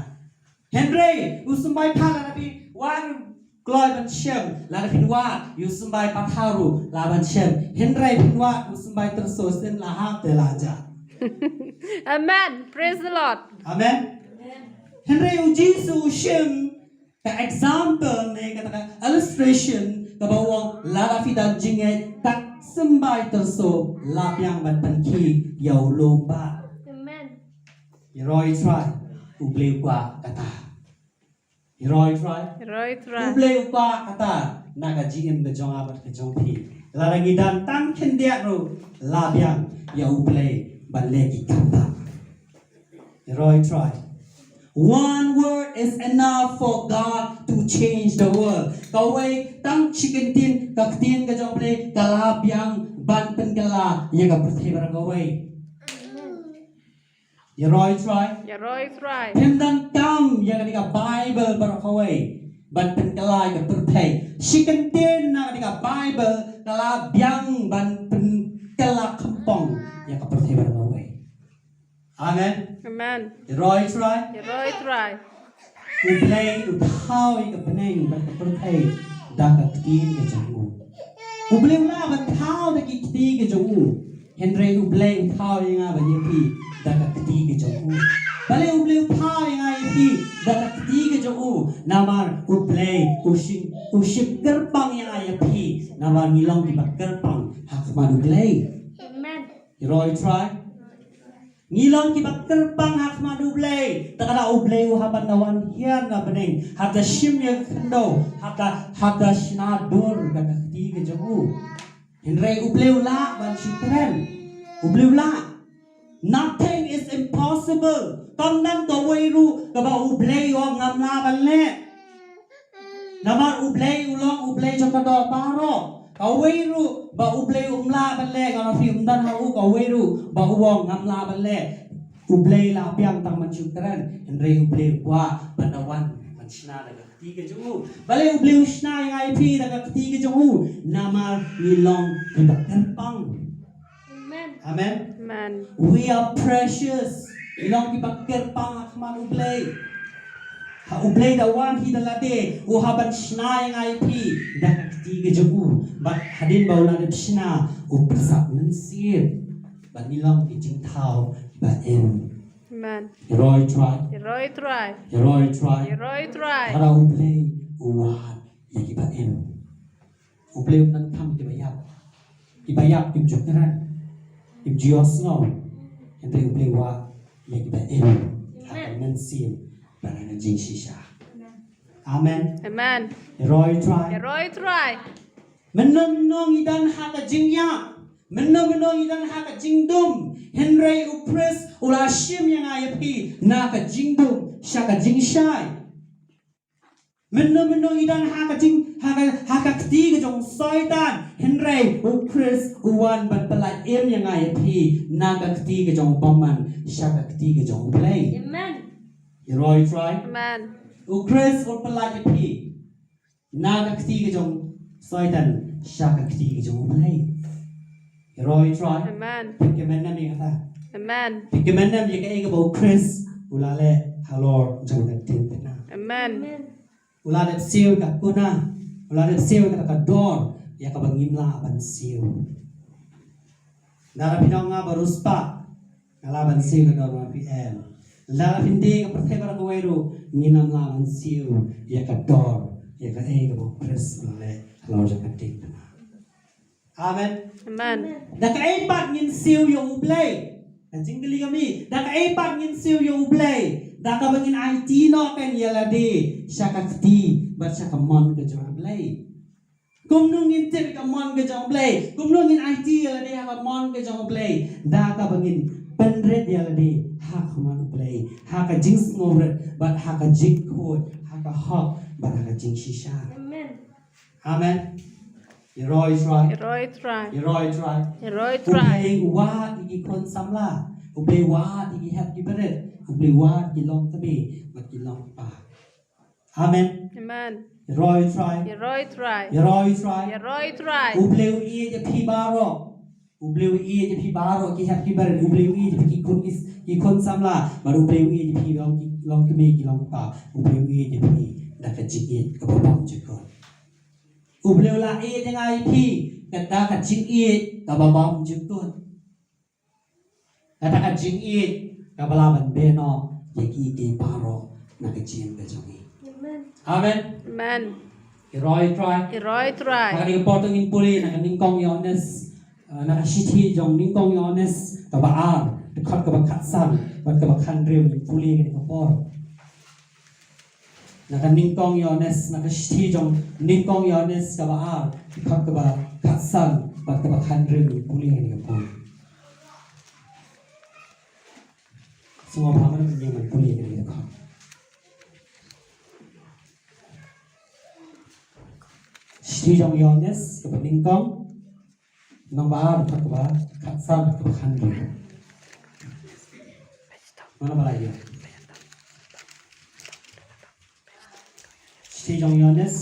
Hynrei u symbai phan lada phi wad kloi ban shem, lada phi wad ïa u symbai pathaw ruh lah ban shem. Hynrei phi wad u symbai tyrso sien la hap te la jah. Amen. Praise the Lord. Amen. Hynrei u Jisu u shim ka example ne kata ka illustration kaba u ong lada phi don jingngeit kat symbai tyrso la biang ban pynkhih ïa u lum ba. Amen. Ïa roi trai, U Blei u kwah kata. Ïa roi trai. Ïa roi trai. U Blei u kwah kata na ka jingim ka jong nga bad ka jong phi. Lada ngi don tang khyndiat ruh la biang ïa U Blei ban leh ki kam ba. Ïa roi trai. One word is enough for God to change the world. Kawei tang shi kyntien, ka ktien ka jong U Blei ka la biang ban pynkylla ïa ka pyrthei baroh kawei. Ïa roi trai. Ïa roi trai. Phim donkam ïa kane ka Bible baroh kawei ban pynkylla ïa ka pyrthei. Shi kyntien na kane ka Bible ka la biang ban pynkylla khamtam ïa ka pyrthei baroh kawei. Amen. Amen. Ïa roi trai. Ïa roi trai. U Blei u thaw ïa ka bneng bad ka pyrthei da ka ktien ka jong u. U Blei u lah ban thaw da ki ktien ka jong u. Hynrei U Blei u thaw ïa nga bad ïa phi da ka kti ka jong u. Balei U Blei u thaw ïa nga ïa phi da ka kti ka jong u? Namar U Blei u shim, u shim kyrpang ïa nga ïa phi. Namar ngi long kiba kyrpang ha khmat U Blei. Amen. Ïa roi trai. Ngi long kiba kyrpang ha khmat U Blei. Te kata U Blei u hap ban da wan hiar na bneng, hap da shim ïa ka khyndew, hap da, hap da shna dur da ka kti ka jong u. Hynrei U Blei u lah ban shu kren. U Blei u lah. Nothing impossible. Kam don kawei ruh kaba U Blei u ong ngam lah ban leh. Namar U Blei u long U Blei jong ka doh baroh. Kawei ruh ba U Blei um lah ban leh, nga ong ïa phi, um don ha u kawei ruh ba u ong ngam lah ban leh. U Blei la pdiang tang ban shu kren, hynrei U Blei u kwah ban da wan ban shna da ka kti ka jong u. Balei U Blei u shna ïa nga ïa phi da ka kti ka jong u? Namar ngi long kiba kyrpang. Amen. Amen. Amen. We are precious. Ngi long kiba kyrpang ha khmat U Blei. Ha U Blei da wan hi da lade, u hap ban shna ïa nga ïa phi da ka kti ka jong u. Bad hadien ba u la dep shna, u pyrsad mynsiem. Bad ngi long ki jingthaw ba im. Amen. Ïaroh ïa U Trai. Ïaroh ïa U Trai. Ïaroh ïa U Trai. Ïaroh ïa U Trai. Haba U Blei u wad ïa kiba im. U Blei um nang kham kiba ïap. Kiba ïap kim ju kren, kim ju ïohsngew. Hynrei U Blei u wad ïa kiba im. Amen. Ha ka mynsiem bad ha ka jingshisha. Amen. Amen. Ïaroh ïa U Trai. Ïaroh ïa U Trai. Mynno mynno ngi don ha ka jingïap, mynno mynno ngi don ha ka jingdum, hynrei U Khrist u la shim ïa nga ïa phi na ka jingdum sha ka jingshai. Mynno mynno ngi don ha ka jing, ha ka, ha ka kti ka jong Soitan, hynrei U Khrist u wan ban pyllait im ïa nga ïa phi na ka kti ka jong u bymman sha ka kti ka jong U Blei. Amen. Ïaroh ïa U Trai. Amen. U Khrist u pyllait ïa phi na ka kti ka jong Soitan sha ka kti ka jong U Blei. Ïaroh ïa U Trai. Amen. Phi kmen ne em ïa kata? Amen. Phi kmen ne em ïa kaei kaba U Khrist u la leh halor jong ka ktien pynah? Amen. Amen. U la dep siew ka kuna, u la dep siew ka, ka dor ïa kaba ngim lah ban siew. Lada phi ong nga ba riewspah, nga lah ban siew ka dor, ma phi em. Lada phin die ka pyrthei baroh kawei ruh, ngin ym lah ban siew ïa ka dor ïa kaei kaba U Khrist u la leh halor jong ka ktien pynah. Amen. Amen. Da kaei pat ngin siew ïa U Blei? Ka jingkylli ka mih, da kaei pat ngin siew ïa U Blei? Da kaba ngin aiti noh kein ïa lade sha ka kti bad sha ka mon ka jong U Blei. Kumno ngin tip ka mon ka jong U Blei? Kumno ngin aiti ïa lade ha ka mon ka jong U Blei? Da kaba ngin pynrit ïa lade ha ka mon U Blei, ha ka jingsngewrit bad ha ka jingkhuid, ha ka hok bad ha ka jingshisha. Amen. Amen. Ïaroh ïa U Trai. Ïaroh ïa U Trai. Ïaroh ïa U Trai. Ïaroh ïa U Trai. U Blei u wad ïa ki khun samla. U Blei u wad ïa ki hep ki barit. U Blei u wad ïa ki longkmie bad ki longkpa. Amen. Amen. Ïaroh ïa U Trai. Ïaroh ïa U Trai. Ïaroh ïa U Trai. Ïaroh ïa U Trai. U Blei u ïeit ïa phi baroh. U Blei u ïeit ïa phi baroh, ki hep ki barit. U Blei u ïeit ïa phi ki khun, ki khun samla. Bad U Blei u ïeit ïa phi long, ki longkmie, ki longkpa. U Blei u ïeit ïa phi da ka jingïeit kaba bymjukut. U Blei u la ïeit ïa nga ïa phi da ka jingïeit kaba bymjukut. Kata ka jingïeit kaba lah ban beh noh ïa kiei kiei baroh na ka jingim ka jong ngi. Amen. Amen. Amen. Ïaroh ïa U Trai. Ïaroh ïa U Trai. Ha kane ka por to ngin pule na ka nyngkong Ïoannis, eh, na ka shithi jong nyngkong Ïoannis kaba ar, dkhot kaba khatsan bad kaba khathynriew, ngin pule kane ka por. Na ka nyngkong Ïoannis, na ka shithi jong nyngkong Ïoannis kaba ar, dkhot kaba khatsan bad kaba khathynriew, ngin pule kane ka por. Sngewbha ban pule kane ka por. Shithi jong Ïoannis kaba nyngkong, lynnong ba ar, dkhot kaba khatsan bad kaba khathynriew. Mano ba la ïoh? Shithi jong Ïoannis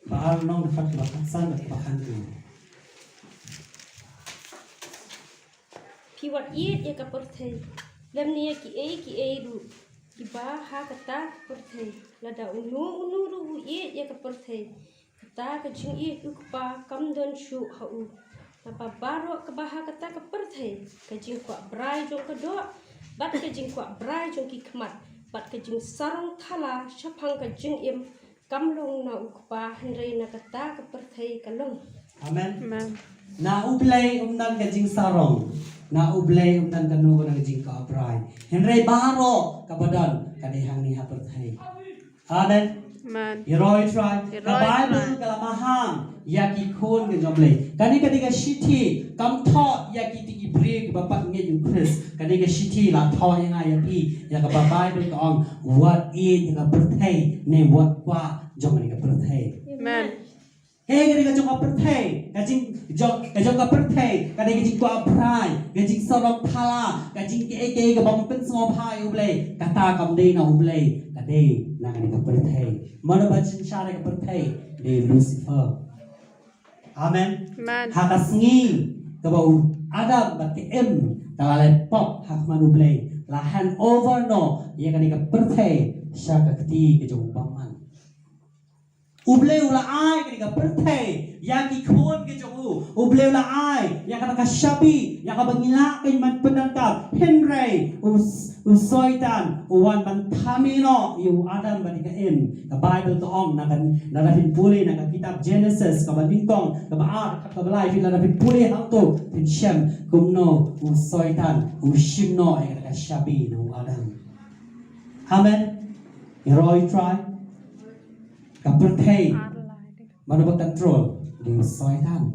ba ar, lynnong, dkhot kaba khatsan bad kaba khathynriew. Phi wat ïeit ïa ka pyrthei, lymne ïa kiei kiei ruh kiba ha kata ka pyrthei. Lada uno uno ruh u ïeit ïa ka pyrthei, kata ka jingïeit u Kpa kam don shuh ha u. Naba baroh kaba ha kata ka pyrthei, ka jingkwah brai jong ka doh, bad ka jingkwah brai jong ki khmat, bad ka jingsarong thala shaphang ka jingim, kam long na u Kpa, hynrei na kata ka pyrthei ka long. Amen. Amen. Na U Blei ym don ka jingsarong, na U Blei ym don kano kano ka jingkwah brai, hynrei baroh kaba don ka dei hangne ha pyrthei. Amen. Amen. Ïaroh ïa U Trai. Ka Bible ka la maham ïa ki khun ki jong U Blei. Kane ka dei ka shithi, kam thoh ïa kito ki briew kiba pat ngeit ïa U Khrist. Kane ka shithi la thoh ïa nga ïa phi, ïa kaba Bible ka ong, wat ïeit ïa ka pyrthei ne wat kwah jong kane ka pyrthei. Amen. Hei, ka dei ka jong ka pyrthei, ka jing, jong, ka jong ka pyrthei, ka dei ka jingkwah brai, ka jingsarong pala, ka jing kiei kiei kaba ym pynsngewbha ïa U Blei, kata kam dei na U Blei, ka dei na kane ka pyrthei. Mano ba synshar ïa ka pyrthei? Dei Lucifer. Amen. Amen. Ha ka sngi kaba u Adam bad ka Im ka la leh pop ha khmat U Blei, la hand over noh ïa kane ka pyrthei sha ka kti ka jong u bymman. U Blei u la ai kane ka pyrthei ïa ki khun ki jong u. U Blei u la ai ïa kata ka shabi, ïa kaba ngi lah ban pyndonkam. Hynrei u, u Soitan u wan ban thame noh ïa u Adam bad ka Im. Ka Bible ka ong, na ka, lada phin pule na ka kitab Genesis kaba nyngkong, kaba ar, kaba lai, phi, lada phin pule hangto, phin shem kumno u Soitan u shim noh ïa kata ka shabi na u Adam. Amen. Ïaroh ïa U Trai. Ka pyrthei, mano ba control? Dei u Soitan.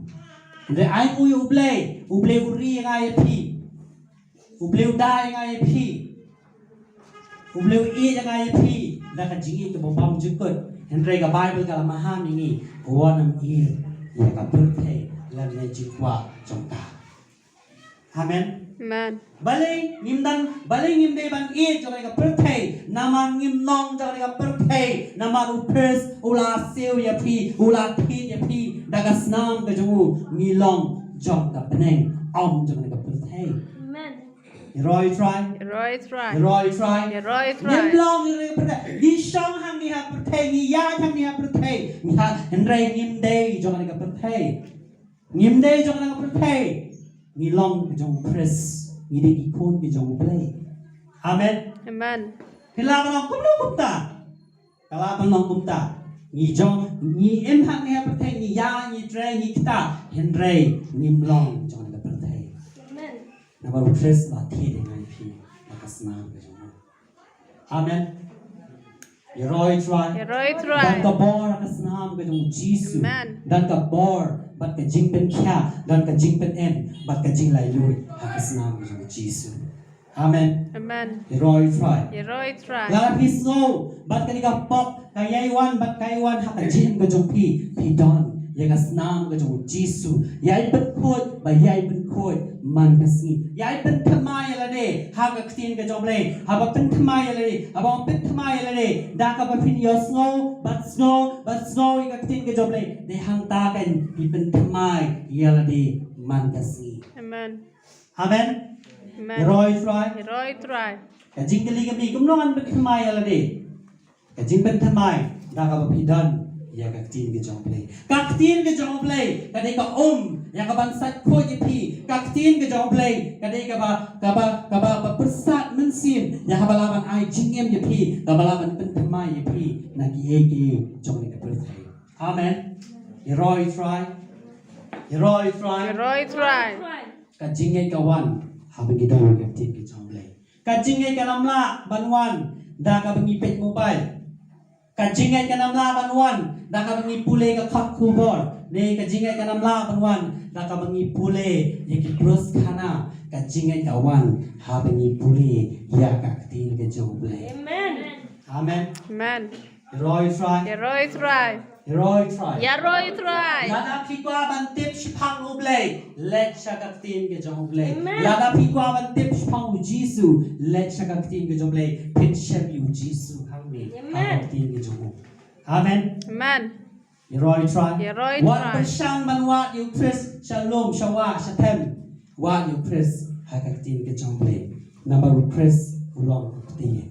Hynrei ai nguh ïa U Blei, U Blei u ri ïa nga ïa phi. U Blei u da ïa nga ïa phi. U Blei u ïeit ïa nga ïa phi da ka jingïeit kaba bym jukut. Hynrei ka Bible ka la maham ïa ngi, wat nym ïeit ïa ka pyrthei lane jingkwah jong ka. Amen. Amen. Balei ngim dang, balei ngim dei ban ïeit jong kane ka pyrthei? Namar ngim long jong kane ka pyrthei. Namar U Khrist u la siew ïa phi, u la thied ïa phi da ka snam ka jong u. Ngi long jong ka bneng, ym jong kane ka pyrthei. Amen. Ïaroh ïa U Trai. Ïaroh ïa U Trai. Ïaroh ïa U Trai. Ïaroh ïa U Trai. Ngim long jong kane ka pyrthei. Ngi shong hangne ha pyrthei, ngi ïaid hangne ha pyrthei. Ngi ha, hynrei ngim dei jong kane ka pyrthei. Ngim dei jong kane ka pyrthei. Ngi long ki jong U Khrist. Ngi dei ki khun ki jong U Blei. Amen. Amen. Phi lah ban ong kumno kumta? Ka lah ban long kumta. Ngi jong, ngi im hangne ha pyrthei, ngi ïaid, ngi trei, ngi ktah. Hynrei ngim long jong kane ka pyrthei. Amen. Namar U Khrist u la thied ïa nga ïa phi da ka snam ka jong u. Amen. Ïaroh ïa U Trai. Ïaroh ïa U Trai. Don ka bor ha ka snam ka jong U Jisu. Amen. Don ka bor bad ka jingpynkhiah, don ka jingpynim bad ka jinglaitluid ha ka snam ka jong U Jisu. Amen. Amen. Ïaroh ïa U Trai. Ïaroh ïa U Trai. Lada phi sngew ba kane ka pop ka ïai wan bad ka ïai wan ha ka jingim ka jong phi, phi don ïa ka snam ka jong U Jisu. Ïai pynkhuid, ba ïai pynkhuid man ka sngi. Ïai pynthymmai ïa lade ha ka ktien ka jong U Blei. Haba pynthymmai ïa lade, haba pynthymmai ïa lade da kaba phin ïohsngew bad sngew bad sngew ïa ka ktien ka jong U Blei, dei hangta kan phi pynthymmai ïa lade man ka sngi. Amen. Amen. Amen. Ïaroh ïa U Trai. Ïaroh ïa U Trai. Ka jingkylli ka mih, kumno ngan pynthymmai ïa lade? Ka jingpynthymmai da kaba phi don ïa ka ktien ka jong U Blei. Ka ktien ka jong U Blei ka dei ka um ïa kaban sait khuid ïa phi. Ka ktien ka jong U Blei ka dei kaba, kaba, kaba, ba pyrsad mynsiem ïa kaba lah ban ai jingim ïa phi, kaba lah ban pynthymmai ïa phi na kiei kiei jong kane ka pyrthei. Amen. Ïaroh ïa U Trai. Ïaroh ïa U Trai. Ïaroh ïa U Trai. Ka jingngeit ka wan haba ngi don ïa ka ktien ka jong U Blei. Ka jingngeit kan ym lah ban wan da kaba ngi peit mobile. Ka jingngeit kan ym lah ban wan da kaba ngi pule ka kot khubor. Ne ka jingngeit kan ym lah ban wan da kaba ngi pule ïa ki krus khana. Ka jingngeit ka wan haba ngi pule ïa ka ktien ka jong U Blei. Amen. Amen. Amen. Ïaroh ïa U Trai. Ïaroh ïa U Trai. Ïaroh ïa U Trai. Ïaroh ïa U Trai. Lada phi kwah ban tip shaphang U Blei, leit sha ka ktien ka jong U Blei. Amen. Lada phi kwah ban tip shaphang U Jisu, leit sha ka ktien ka jong U Blei. Phin shem ïa U Jisu hangne. Amen. Ha ka ktien ka jong u. Amen. Amen. Ïaroh ïa U Trai. Ïaroh ïa U Trai. Wat pyrshang ban wad ïa U Khrist sha lum, sha wah, sha them. Wad ïa U Khrist ha ka ktien ka jong U Blei. Namar U Khrist u long U Ktien.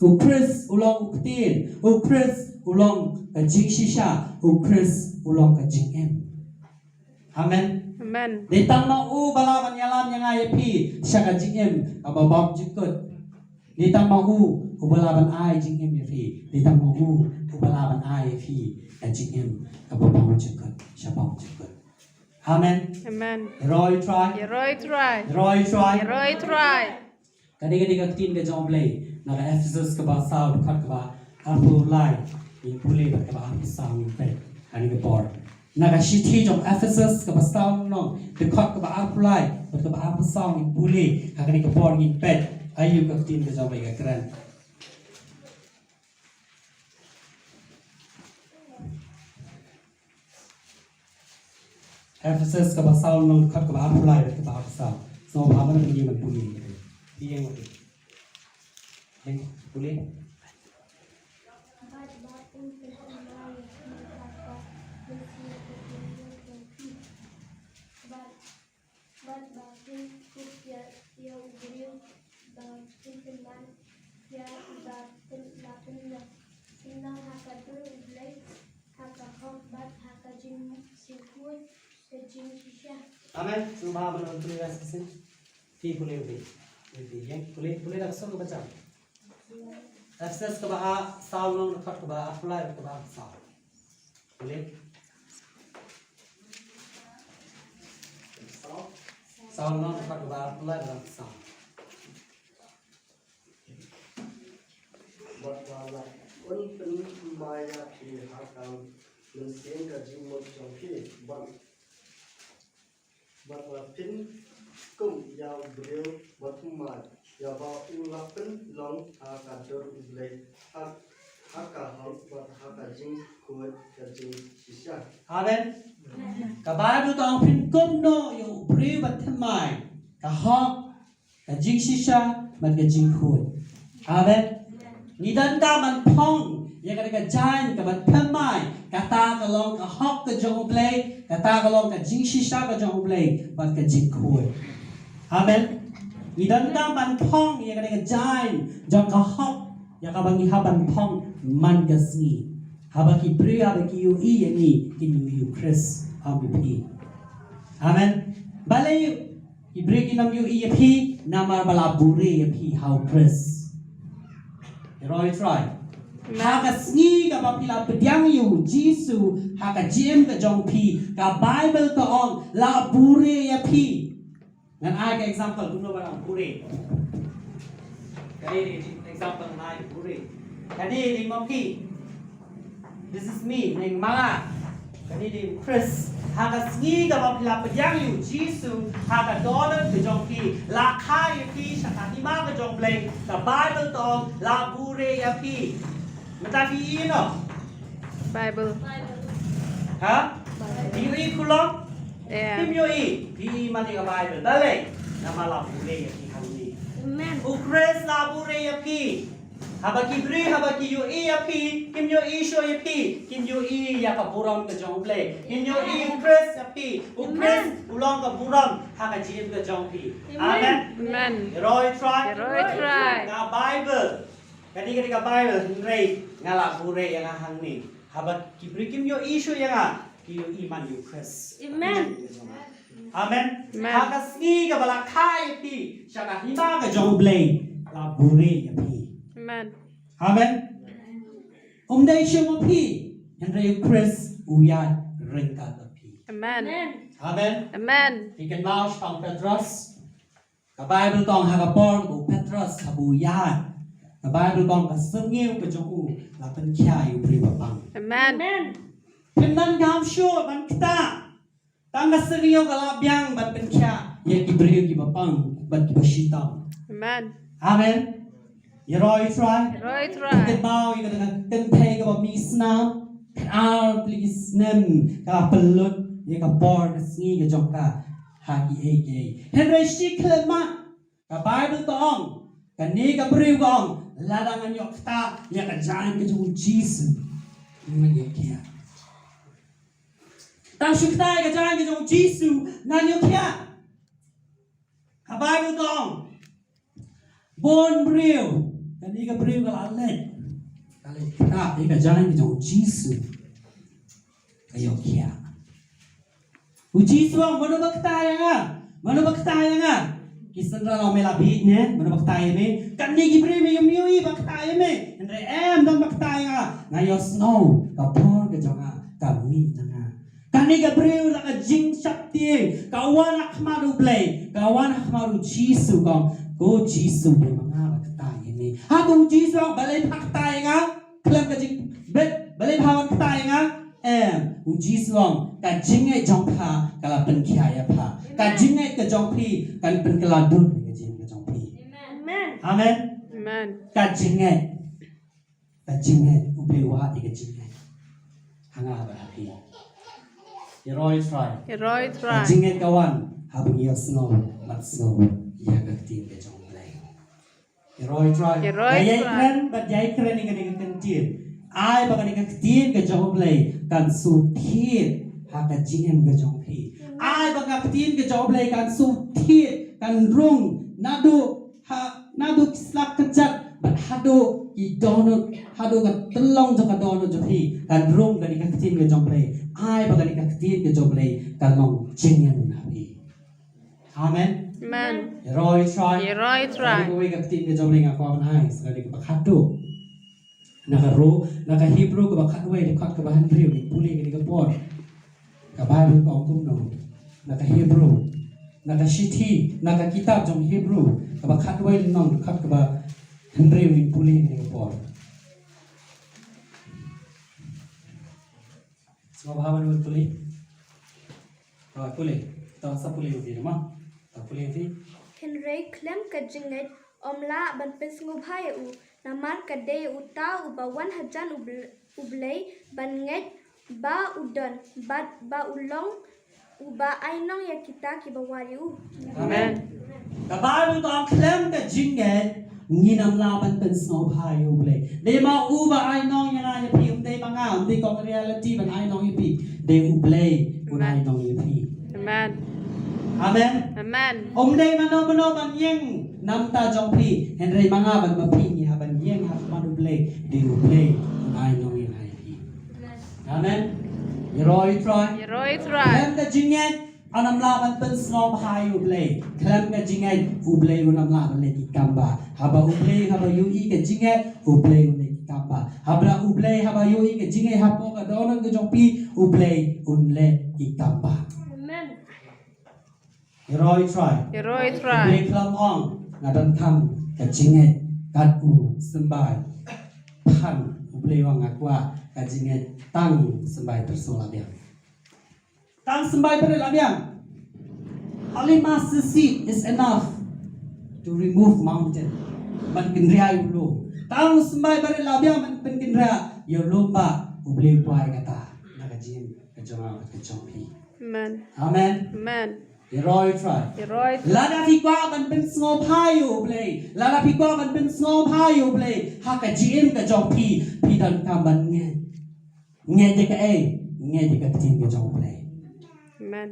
U Khrist u long U Ktien, U Khrist u long ka jingshisha, U Khrist u long ka jingim. Amen. Amen. Dei tang ma u ba lah ban ïalam ïa nga ïa phi sha ka jingim kaba bymjukut. Dei tang ma u uba lah ban ai jingim ïa phi. Dei tang ma u uba lah ban ai ïa phi ka jingim kaba bymjukut, sha bymjukut. Amen. Amen. Ïaroh ïa U Trai. Ïaroh ïa U Trai. Ïaroh ïa U Trai. Ïaroh ïa U Trai. Ka dei, ka dei ka ktien ka jong U Blei na ka Ephesus kaba saw, dkhot kaba arphew lai. Ngin pule bad kaba arphew saw ngin peit ha kane ka por. Na ka shithi jong Ephesus kaba saw lynnong, dkhot kaba arphew lai bad kaba arphew saw ngin pule ha kane ka por ngin peit aïu ka ktien ka jong ba ïa ka kren. Ephesus kaba saw lynnong, dkhot kaba arphew lai bad kaba arphew saw. Sngewbha ban pule, ban pule. Pule. Bad ba phin pynman ïa u briew ba phin pynman ïa u ba phin la pynlong, pynlong ha ka dur U Blei ha ka hok bad ha ka jingkhuid ka jingshisha. Amen. Sngewbha ban pule ïa ka shisha. Phi pule, pule. Pule, pule da ka sur kaba jam. Ephesus kaba saw lynnong, dkhot kaba arphew lai, kaba saw. Pule. Saw lynnong, dkhot kaba arphew lai, kaba saw. Bad ba la un pynmai ïa phi ha ka mynsiem ka jingmut jong phi, bad Bad ba phin kum ïa u briew ba thymmai, ïa ba u la pynlong ha ka dur U Blei, ha, ha ka hok bad ha ka jingkhuid ka jingshisha. Amen. Ka Baibl ka ong phin kum noh ïa u briew ba thymmai, ka hok, ka jingshisha bad ka jingkhuid. Amen. Ngi donkam ban phong ïa kata ka jaiñ kaba thymmai, kata ka long ka hok ka jong U Blei, kata ka long ka jingshisha ka jong U Blei bad ka jingkhuid. Amen. Ngi donkam ban phong ïa kata ka jaiñ jong ka hok, ïa kaba ngi hap ban phong man ka sngi. Haba ki briew, haba ki ïohi ïa ngi, kin ïohi ïa u Khrist ha u phi. Amen. Balei ki briew kin ym ïohi ïa phi? Namar ba la buhrieh ïa phi ha u Khrist. Ïaroh ïa u Trai. Amen. Ha ka sngi kaba phi la pdiang ïa u Jisu ha ka jingim ka jong phi, ka Baibl ka ong la buhrieh ïa phi. Ngan ai ka example kumno ba la buhrieh. Kane dei example ngan ai buhrieh. Kane dei ma phi. This is me, neng ma nga. Kane dei u Khrist. Ha ka sngi kaba phi la pdiang ïa u Jisu ha ka dohnud ka jong phi, la kha ïa phi sha ka hima ka jong U Blei, ka Baibl ka ong la buhrieh ïa phi. Mynta phi ïohi noh? Baibl. Ha? Baibl. Phi ïohi khulom? Ïa. Phim ïohi. Phi ïohi ma ka Baibl. Balei? Namar la buhrieh ïa phi hangne. Amen. U Khrist la buhrieh ïa phi. Haba ki briew, haba ki ïohi ïa phi, kim ïohi shuh ïa phi, kin ïohi ïa ka burom ka jong U Blei. Kin ïohi u Khrist ïa phi. U Khrist u long ka burom ha ka jingim ka jong phi. Amen. Amen. Ïaroh ïa u Trai. Ïaroh ïa u Trai. Ka Baibl. Kane, kane ka Baibl, hynrei nga la buhrieh ïa nga hangne. Haba ki briew kim ïohi shuh ïa nga, ki ïohi man ïa u Khrist. Amen. Amen. Amen. Ha ka sngi kaba la kha ïa phi sha ka hima ka jong U Blei, la buhrieh ïa phi. Amen. Amen. Um dei shuh ma phi, hynrei u Khrist u ïaid ryngkat bad phi. Amen. Amen. Amen. Phi kynmaw shaphang Petros. Ka Baibl ka ong ha ka por ba u Petros haba u ïaid, ka Baibl ka ong ka syrngiew ka jong u la pynkhia ïa u briew ba pang. Amen. Amen. Pynban kam shuh ban ktah. Tang ka syrngiew ka la biang ban pynkhia ïa ki briew kiba pang bad kiba shitom. Amen. Amen. Ïaroh ïa u Trai. Ïaroh ïa u Trai. Kynmaw ïa kata ka kynthei kaba mih snam. Khatar tylli ki snem ka la pynlut ïa ka por ka sngi ka jong ka ha kiei kiei. Hynrei shi khyllipmat ka Baibl ka ong, kane ka briew ka ong, lada ngan ïoh ktah ïa ka jaiñ ka jong u Jisu, ngan ïoh khiah. Tang shu ktah ïa ka jaiñ ka jong u Jisu, ngan ïoh khiah. Ka Baibl ka ong, bun briew, kane ka briew ka la leit, ka leit ktah ïa ka jaiñ ka jong u Jisu, ka ïoh khiah. U Jisu u ong, mano ba ktah ïa nga? Mano ba ktah ïa nga? Ki synran u ong, me la bieit ne? Mano ba ktah ïa me? Katne ki briew me ïohi ba ktah ïa me. Hynrei em don ba ktah ïa nga. Nga ïohsngew ka por ka jong nga ka mih na nga. Kane ka briew la ka jingsheptieng, ka wan ha khmat U Blei, ka wan ha khmat U Jisu, ka ong, ko Jisu, dei ma nga ba ktah ïa me. Hato U Jisu u ong, balei pha ktah ïa nga? Khlem ka jingbit Jisu ong, ka jingngeit jong pha ka la pynkhia ïa pha. Ka jingngeit ka jong phi kan pynkylla dud ïa ka jingim ka jong phi. Amen. Amen. Amen. Ka jingngeit. Ka jingngeit, U Blei u wad ïa ka jingngeit. Ha nga bad ha phi. Ïaroh ïa U Trai. Ïaroh ïa U Trai. Ka jingngeit ka wan haba ngi ïohsngew bad sngew ïa ka ktien ka jong U Blei. Ïaroh ïa U Trai. Ïaroh ïa U Trai. Ïakren bad ïakren ïa kane ka ktien. Ai ba kane ka ktien ka jong U Blei kan shu thied ha ka jingim ka jong phi. Ai ba ka ktien ka jong U Blei kan shu thied, kan rung naduh ha, naduh ki slap kjat bad haduh ki dohnud, haduh ka tyllong jong ka dohnud jong phi, kan rung kane ka ktien ka jong U Blei. Ai ba kane ka ktien ka jong U Blei kan long jingngeit na phi. Amen. Amen. Ïaroh ïa U Trai. Ïaroh ïa U Trai. Kawei ka ktien ka jong U Blei nga kwah ban ai, sa kane kaba khatduh. Na ka Rom, na ka Hebru kaba khatwei, dkhot kaba hynriew, ngin pule kane ka por. Ka Baibl ka ong kumno? Na ka Hebru, na ka shithi, na ka kitab jong Hebru kaba khatwei lynnong, dkhot kaba hynriew, ngin pule kane ka por. Sngewbha ban pule. Oi, pule. To sa pule u dei ma. To pule u dei. Hynrei khlem ka jingngeit ym lah ban pynsngewbha ïa u, namar ka dei uta uba wan hajan U Bl-, U Blei ban ngeit ba u don, bad ba u long uba ai nong ïa kita kiba wad ïa u. Amen. Ka Baibl ka ong khlem ka jingngeit ngin ym lah ban pynsngewbha ïa U Blei. Dei ma u ba ai nong ïa nga ïa phi, ym dei ma nga, ym dei kong Reality ban ai nong ïa phi. Dei U Blei un ai nong ïa phi. Amen. Amen. Amen. Ym dei mano mano ban ïeng namar jong phi, hynrei ma nga bad ma phi ngi hap ban ïeng ha khmat U Blei, dei U Blei un ai nong ïa nga ïa phi. Amen. Ïaroh ïa U Trai. Ïaroh ïa U Trai. Khlem ka jingngeit, un ym lah ban pynsngewbha ïa U Blei. Khlem ka jingngeit, U Blei un ym lah ban leh ki kam ba. Haba U Blei, haba ïohi ka jingngeit, U Blei un leh ki kam ba. Haba U Blei, haba ïohi ka jingngeit, hapoh ka dohnud ka jong phi, U Blei un leh ki kam ba. Amen. Ïaroh ïa U Trai. Ïaroh ïa U Trai. U Blei khlem ong, nga donkam ka jingngeit kat u symbai. Phan, U Blei ong nga kwah ka jingngeit tang symbai pyrshah la biang. Tang symbai pyrshah la biang. Only mustard seed is enough to remove mountain. Ban kynriah u lum. Tang symbai pyrshah la biang ban pynkynriah ïa u lum ba U Blei u poi kata. Na ka jingim ka jong nga ka jong phi. Amen. Amen. Amen. Ïaroh ïa U Trai. Ïaroh ïa U Trai. Lada phi kwah ban pynsngewbha ïa U Blei. Lada phi kwah ban pynsngewbha ïa U Blei. Ha ka jingim ka jong phi, phi donkam ban ngeit. Ngeit ïa kaei? Ngeit ïa ka ktien ka jong U Blei. Amen.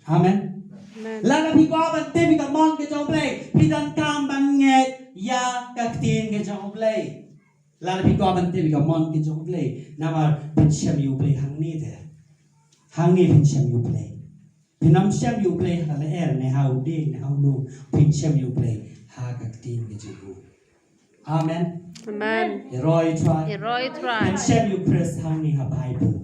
Amen. Amen. Lada phi kwah ban tip ïa ka mon ka jong U Blei, phi donkam ban ngeit ïa ka ktien ka jong U Blei. Lada phi kwah ban tip ïa ka mon ka jong U Blei, namar phin shem ïa U Blei hangne te. Hangne phin shem ïa U Blei. Phin ym shem ïa U Blei ha ka lyer, ne ha u dieng, ne ha u lum, phin shem ïa U Blei ha ka ktien ka jong u. Amen. Amen. Ïaroh ïa U Trai. Ïaroh ïa U Trai. Phin shem ïa U Khrist hangne ha Baibl.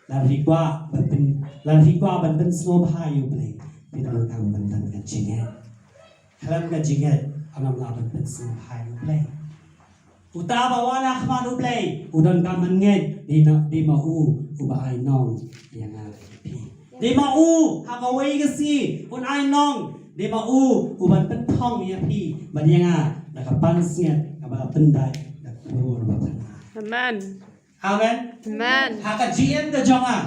Lada phi kwah ban pyn, lada phi kwah ban pynsngewbha ïa U Blei, phi donkam ban don ka jingngeit. Khlem ka jingngeit, un ym lah ban pynsngewbha ïa U Blei. Uta ba wan ha khmat U Blei, u donkam ban ngeit, dei na, dei ma u, uba ai nong ïa nga ïa phi. Dei ma u, ha kawei ka sngi, un ai nong, dei ma u, uban pynphong ïa phi bad ïa nga da ka pansngiat kaba pyndait da ka klur ba pynai. Amen. Amen. Amen. Ha ka jingim ka jong nga,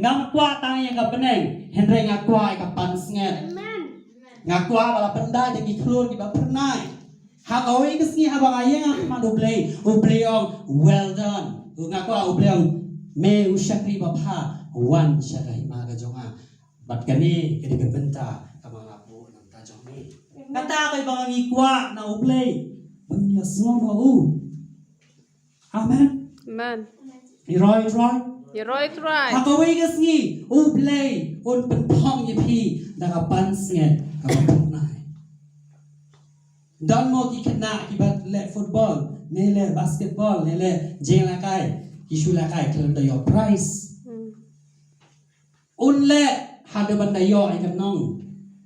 ngam kwah tang ïa ka bneng, hynrei nga kwah ïa ka pansngiat. Amen. Nga kwah ba la pyndait da ki klur kiba pynai. Ha kawei ka sngi haba nga ïeng ha khmat U Blei, U Blei ong, "Well done." Nga kwah U Blei ong, "Me u shakri babha, wan sha ka hima ka jong nga." Bad kane ka dei ka bynta kaba nga buh na ka bynta jong me. Kata ka ba ngi kwah na U Blei, ban ïasnoh ma u. Amen. Amen. Ïaroh ïa U Trai. Ïaroh ïa U Trai. Ha kawei ka sngi, U Blei un pynphong ïa phi da ka pansngiat kaba pynai. Don mo ki khynnah kiba leh football, ne leh basketball, ne leh jingïalehkai, ki shu lehkai khlem da ïoh prize. Hmm. Un leh haduh ban da ïoh ïa ka nong.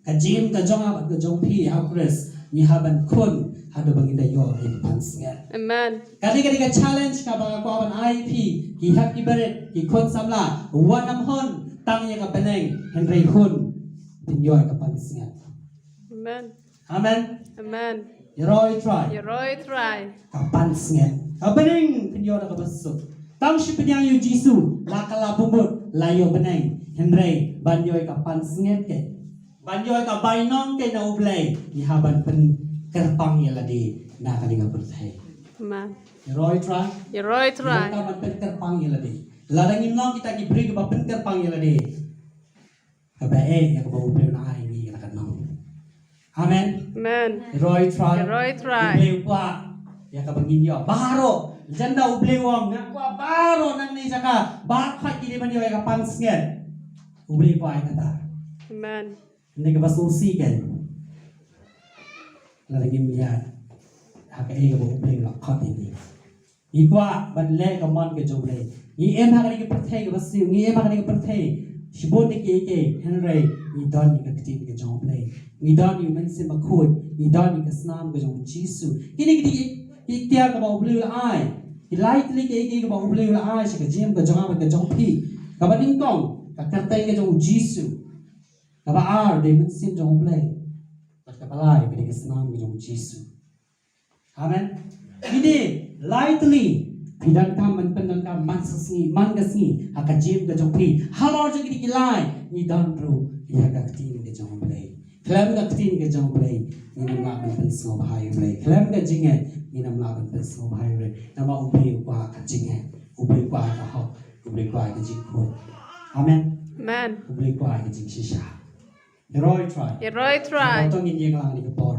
Ka jingim ka jong nga bad ka jong phi ha U Khrist, ngi hap ban khun haduh ba ngin da ïoh ïa ka pansngiat. Amen. Kane ka dei ka challenge kaba nga kwah ban ai ïa phi, ki hep ki barit, ki khun samla, wat nym hun tang ïa ka bneng, hynrei hun pynïoh ïa ka pansngiat. Amen. Amen. Amen. Ïaroh ïa U Trai. Ïaroh ïa U Trai. Ka pansngiat. Ka bneng pynïoh da kaba suk. Tang shi pdiang ïa U Jisu, la ka la bumut, la ïoh bneng. Hynrei ban ïoh ïa ka pansngiat keiñ, ban ïoh ïa ka bainong keiñ na U Blei, ngi hap ban pynkyrpang ïa lade na kane ka pyrthei. Amen. Ïaroh ïa U Trai. Ïaroh ïa U Trai. Ngi donkam ban pynkyrpang ïa lade. Lada ngim long kita ki briew kiba pynkyrpang ïa lade, kaba eh ïa kaba U Blei u la ai ïa ngi ïa la ka nong. Amen. Amen. Ïaroh ïa U Trai. Ïaroh ïa U Trai. U Blei u kwah ïa kaba ngin ïoh baroh. Jan da U Blei u ong, nga kwah baroh nangne jaka ba khot ki dei ban ïoh ïa ka pansngiat. U Blei u kwah ïa kata. Amen. Kane kaba sngewsih keiñ, lada ngim ïaid ha kaei kaba U Blei u la khot ïa ngi. Ngi kwah ban leh ka mon ka jong U Blei. Ngi im ha kane ka pyrthei kaba sniew, ngi im ha kane ka pyrthei shibun na kiei kiei, hynrei ngi don ïa ka ktien ka jong U Blei. Ngi don ïa U Mynsiem Bakhuid, ngi don ïa ka snam ka jong U Jisu. Kine ki dei ki ikhtiar kaba U Blei u la ai. Ki lai tylli kiei kiei kaba U Blei u la ai sha ka jingim ka jong nga bad ka jong phi. Kaba nyngkong, ka kyrteng ka jong U Jisu. Kaba ar, dei Mynsiem jong U Blei. Bad kaba lai, ka dei ka snam ka jong U Jisu. Amen. Kine lai tylli phi donkam ban pyndonkam man ka sngi, man ka sngi, ha ka jingim ka jong phi. Halor jong kine ki lai, ngi don ruh ïa ka ktien ka jong U Blei. Khlem ka ktien ka jong U Blei, ngin ym lah ban pynsngewbha ïa U Blei. Khlem ka jingeh, ngin ym lah ban pynsngewbha ïa U Blei. Namar U Blei u kwah ka jingeh. U Blei u kwah ka hok. U Blei u kwah ka jingkhuid. Amen. Amen. U Blei u kwah ka jingshisha. Ïaroh ïa U Trai. Ïaroh ïa U Trai. Ba to ngin ïeng lang ha kane ka por.